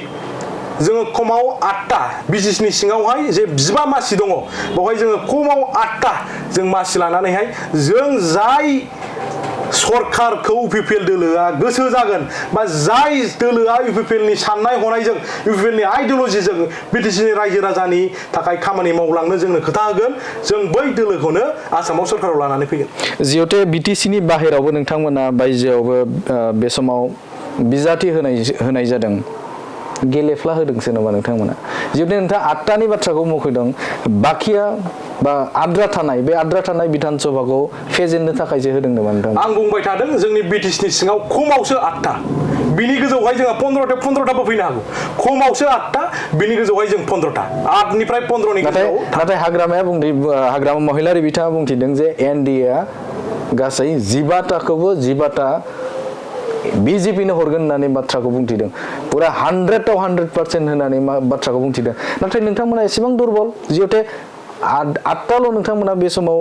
जोङो खमाव 8टा बिजिसनि सिङावहाय जे 15 मासि दङ बेवहाय जोङो खमाव 8टा जों मासि लानानैहाय जों जाय सरकारखौ इउपिपिएल दोलोआ गोसो जागोन बा जाय दोलोआ इउपिपिएलनि साननाय हनायजों इउपिपिएलनि आइडियोलजिजों बिटिसिनि रायजो राजानि थाखाय खामानि मावलांनो जोंनो खोथा होगोन जों बै दोलोखौनो आसामाव सरकाराव लानानै फैगोन जिहेतु बिटिसिनि बाहेरावबो नोंथांमोना बायजोआवबो बे समाव बिजाथि होनाय जादों गेलेफ्ला होदोंसो नामा नोंथांमोना जुदि नोंथाङा 8टानि बाथ्राखौ मख'दों बाखिया बा आद्रा थानाय बिधानसभाखौ फेजेननो थाखायसो होदों नामा नोंथां आं बुंबाय थादों जोंनि बिटिसिनि सिङाव खमावसो 8टा बिनि गोजौहाय जोंहा 15टाबो फैनो हागौ खमावसो 8टा बिनि गोजौहाय जों 15टा 8निफ्राय 15नि गेजेराव नाथाय हाग्रामा महिलारि बिथाङा बुंथिदों जे एनडिएआ गासै 15टा बिजेपिनो हरगोन होननानै बाथ्राखौ बुंथिदों पुरा 100आव 100% होननानै बाथ्राखौ बुंथिदों नाथाय नोंथांमोना एसेबां दुरबल जिहेतु 8टाल' नोंथांमोना बे समाव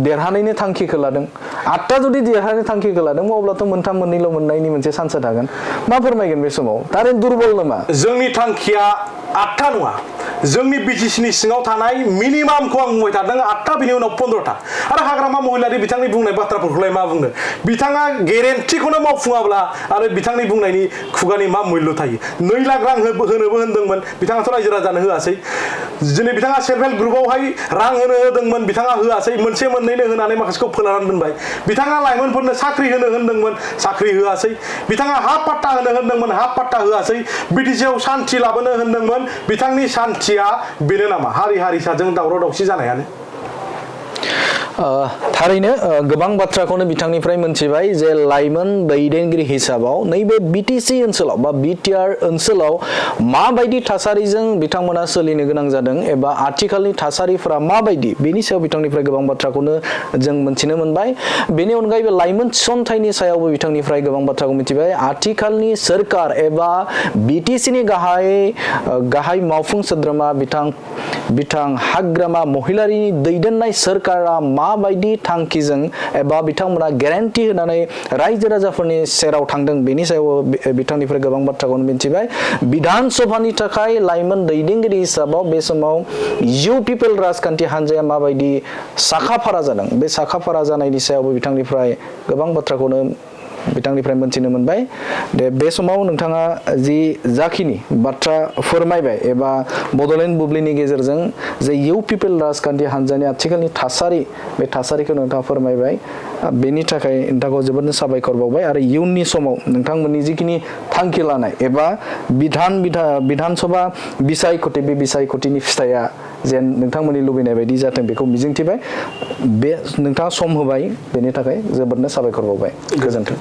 देरहानायनि थांखिखौ लादों 8टा जुदि देरहानायनि थांखिखौ लादों अब्लाथ' मोनथाम मोननैल' मोननायनि मोनसे चान्सआ थागोन मा फोरमायगोन बे समाव थारैनो दुरबल नामा जोंनि थांखिया 8टा नङा जोंनि बिटिसिनि सिङाव थानाय मिनिमामखौ आं बुंबाय थादों 8टा बिनि उनाव 15टा आरो हाग्रामा महिलारि बिथांनि बुंनाय बाथ्राफोरखौलाय मा बुंनो बिथाङा गेरेन्टिखौनो मावफुङाब्ला आरो बिथांनि बुंनायनि खुगानि मा मुल्य थायो 2 लाख रां होनोबो होनदोंमोन बिथाङाथ' रायजो राजानो होआसै दिनै बिथाङा सेल्फ हेल्प ग्रुपआवहाय रां होदोंमोन बिथाङा होआसै मोनसे मोननैनो होनानै माखासेखौ फोलानानै दोनबाय बिथाङा लाइमोनफोरनो साख्रि होनदोंमोन साख्रि होआसै बिथाङा हाफ पाट्टा होनदोंमोन हाफ पाट्टा होआसै बिटिसिआव शान्ति लाबोनो होनदोंमोन बिथांनि शान्तिया बेनो नामा हारि हारिसाजों दावराव दावसि जानायानो थारैनो गोबां बाथ्राखौनो बिथांनिफ्राय मोनथिबाय जे लाइमोन दैदेनगिरि हिसाबाव नैबे बिटिसि ओनसोलाव बा बिटिआर ओनसोलाव माबायदि थासारिजों बिथांमोना सोलिनो गोनां जादों एबा आथिखालनि थासारिफोरा माबायदि बेनि सायाव बिथांनिफ्राय गोबां बाथ्राखौनो जों मोनथिनो मोनबाय बेनि अनगायैबो लाइमोन थिसनथाइनि सायावबो बिथांनिफ्राय गोबां बाथ्राखौ मिथिबाय आथिखालनि सोरखार एबा बिटिसिनि गाहाय मावफुं सोद्रोमा बिथां हाग्रामा महिलारिनि दैदेननाय सोरखारा माबायदि थांखिजों एबा बिथांमोना ग्यारान्टि होनानै रायजो राजाफोरनि सेराव थांदों बेनि सायाव बिथांनिफ्राय गोबां बाथ्राखौनो मिथिबाय बिधानसभानि थाखाय लाइमोन दैदेनगिरि हिसाबाव बे समाव इउपिपिएल राजखान्थि हान्जाया माबायदि साखाफारा जादों बे साखाफारा जानायनि सायावबो बिथांनिफ्राय गोबां बाथ्राखौनो बिथांनिफ्राय मोनथिनो मोनबाय बे समाव नोंथाङा जाखिनि बाथ्रा फोरमायबाय एबा बड'लेण्ड बुब्लिनि गेजेरजों जे इउपिपिएल राजखान्थि हान्जानि आथिखालनि थासारि बे थासारिखौ नोंथाङा फोरमायबाय बेनि थाखाय नोंथांखौ जोबोदनो साबायखर बावबाय आरो इयुननि समाव नोंथांमोननि जिखिनि थांखि लानाय एबा बिधानसभा बिसायख'थि बे बिसायख'थिनि फिथाइया जेन नोंथांमोननि लुबैनाय बायदि जाथों बेखौ मिजिंथिबाय बे नोंथाङा सम होबाय बेनि थाखाय जोबोदनो साबायखर बावबाय गोजोन्थों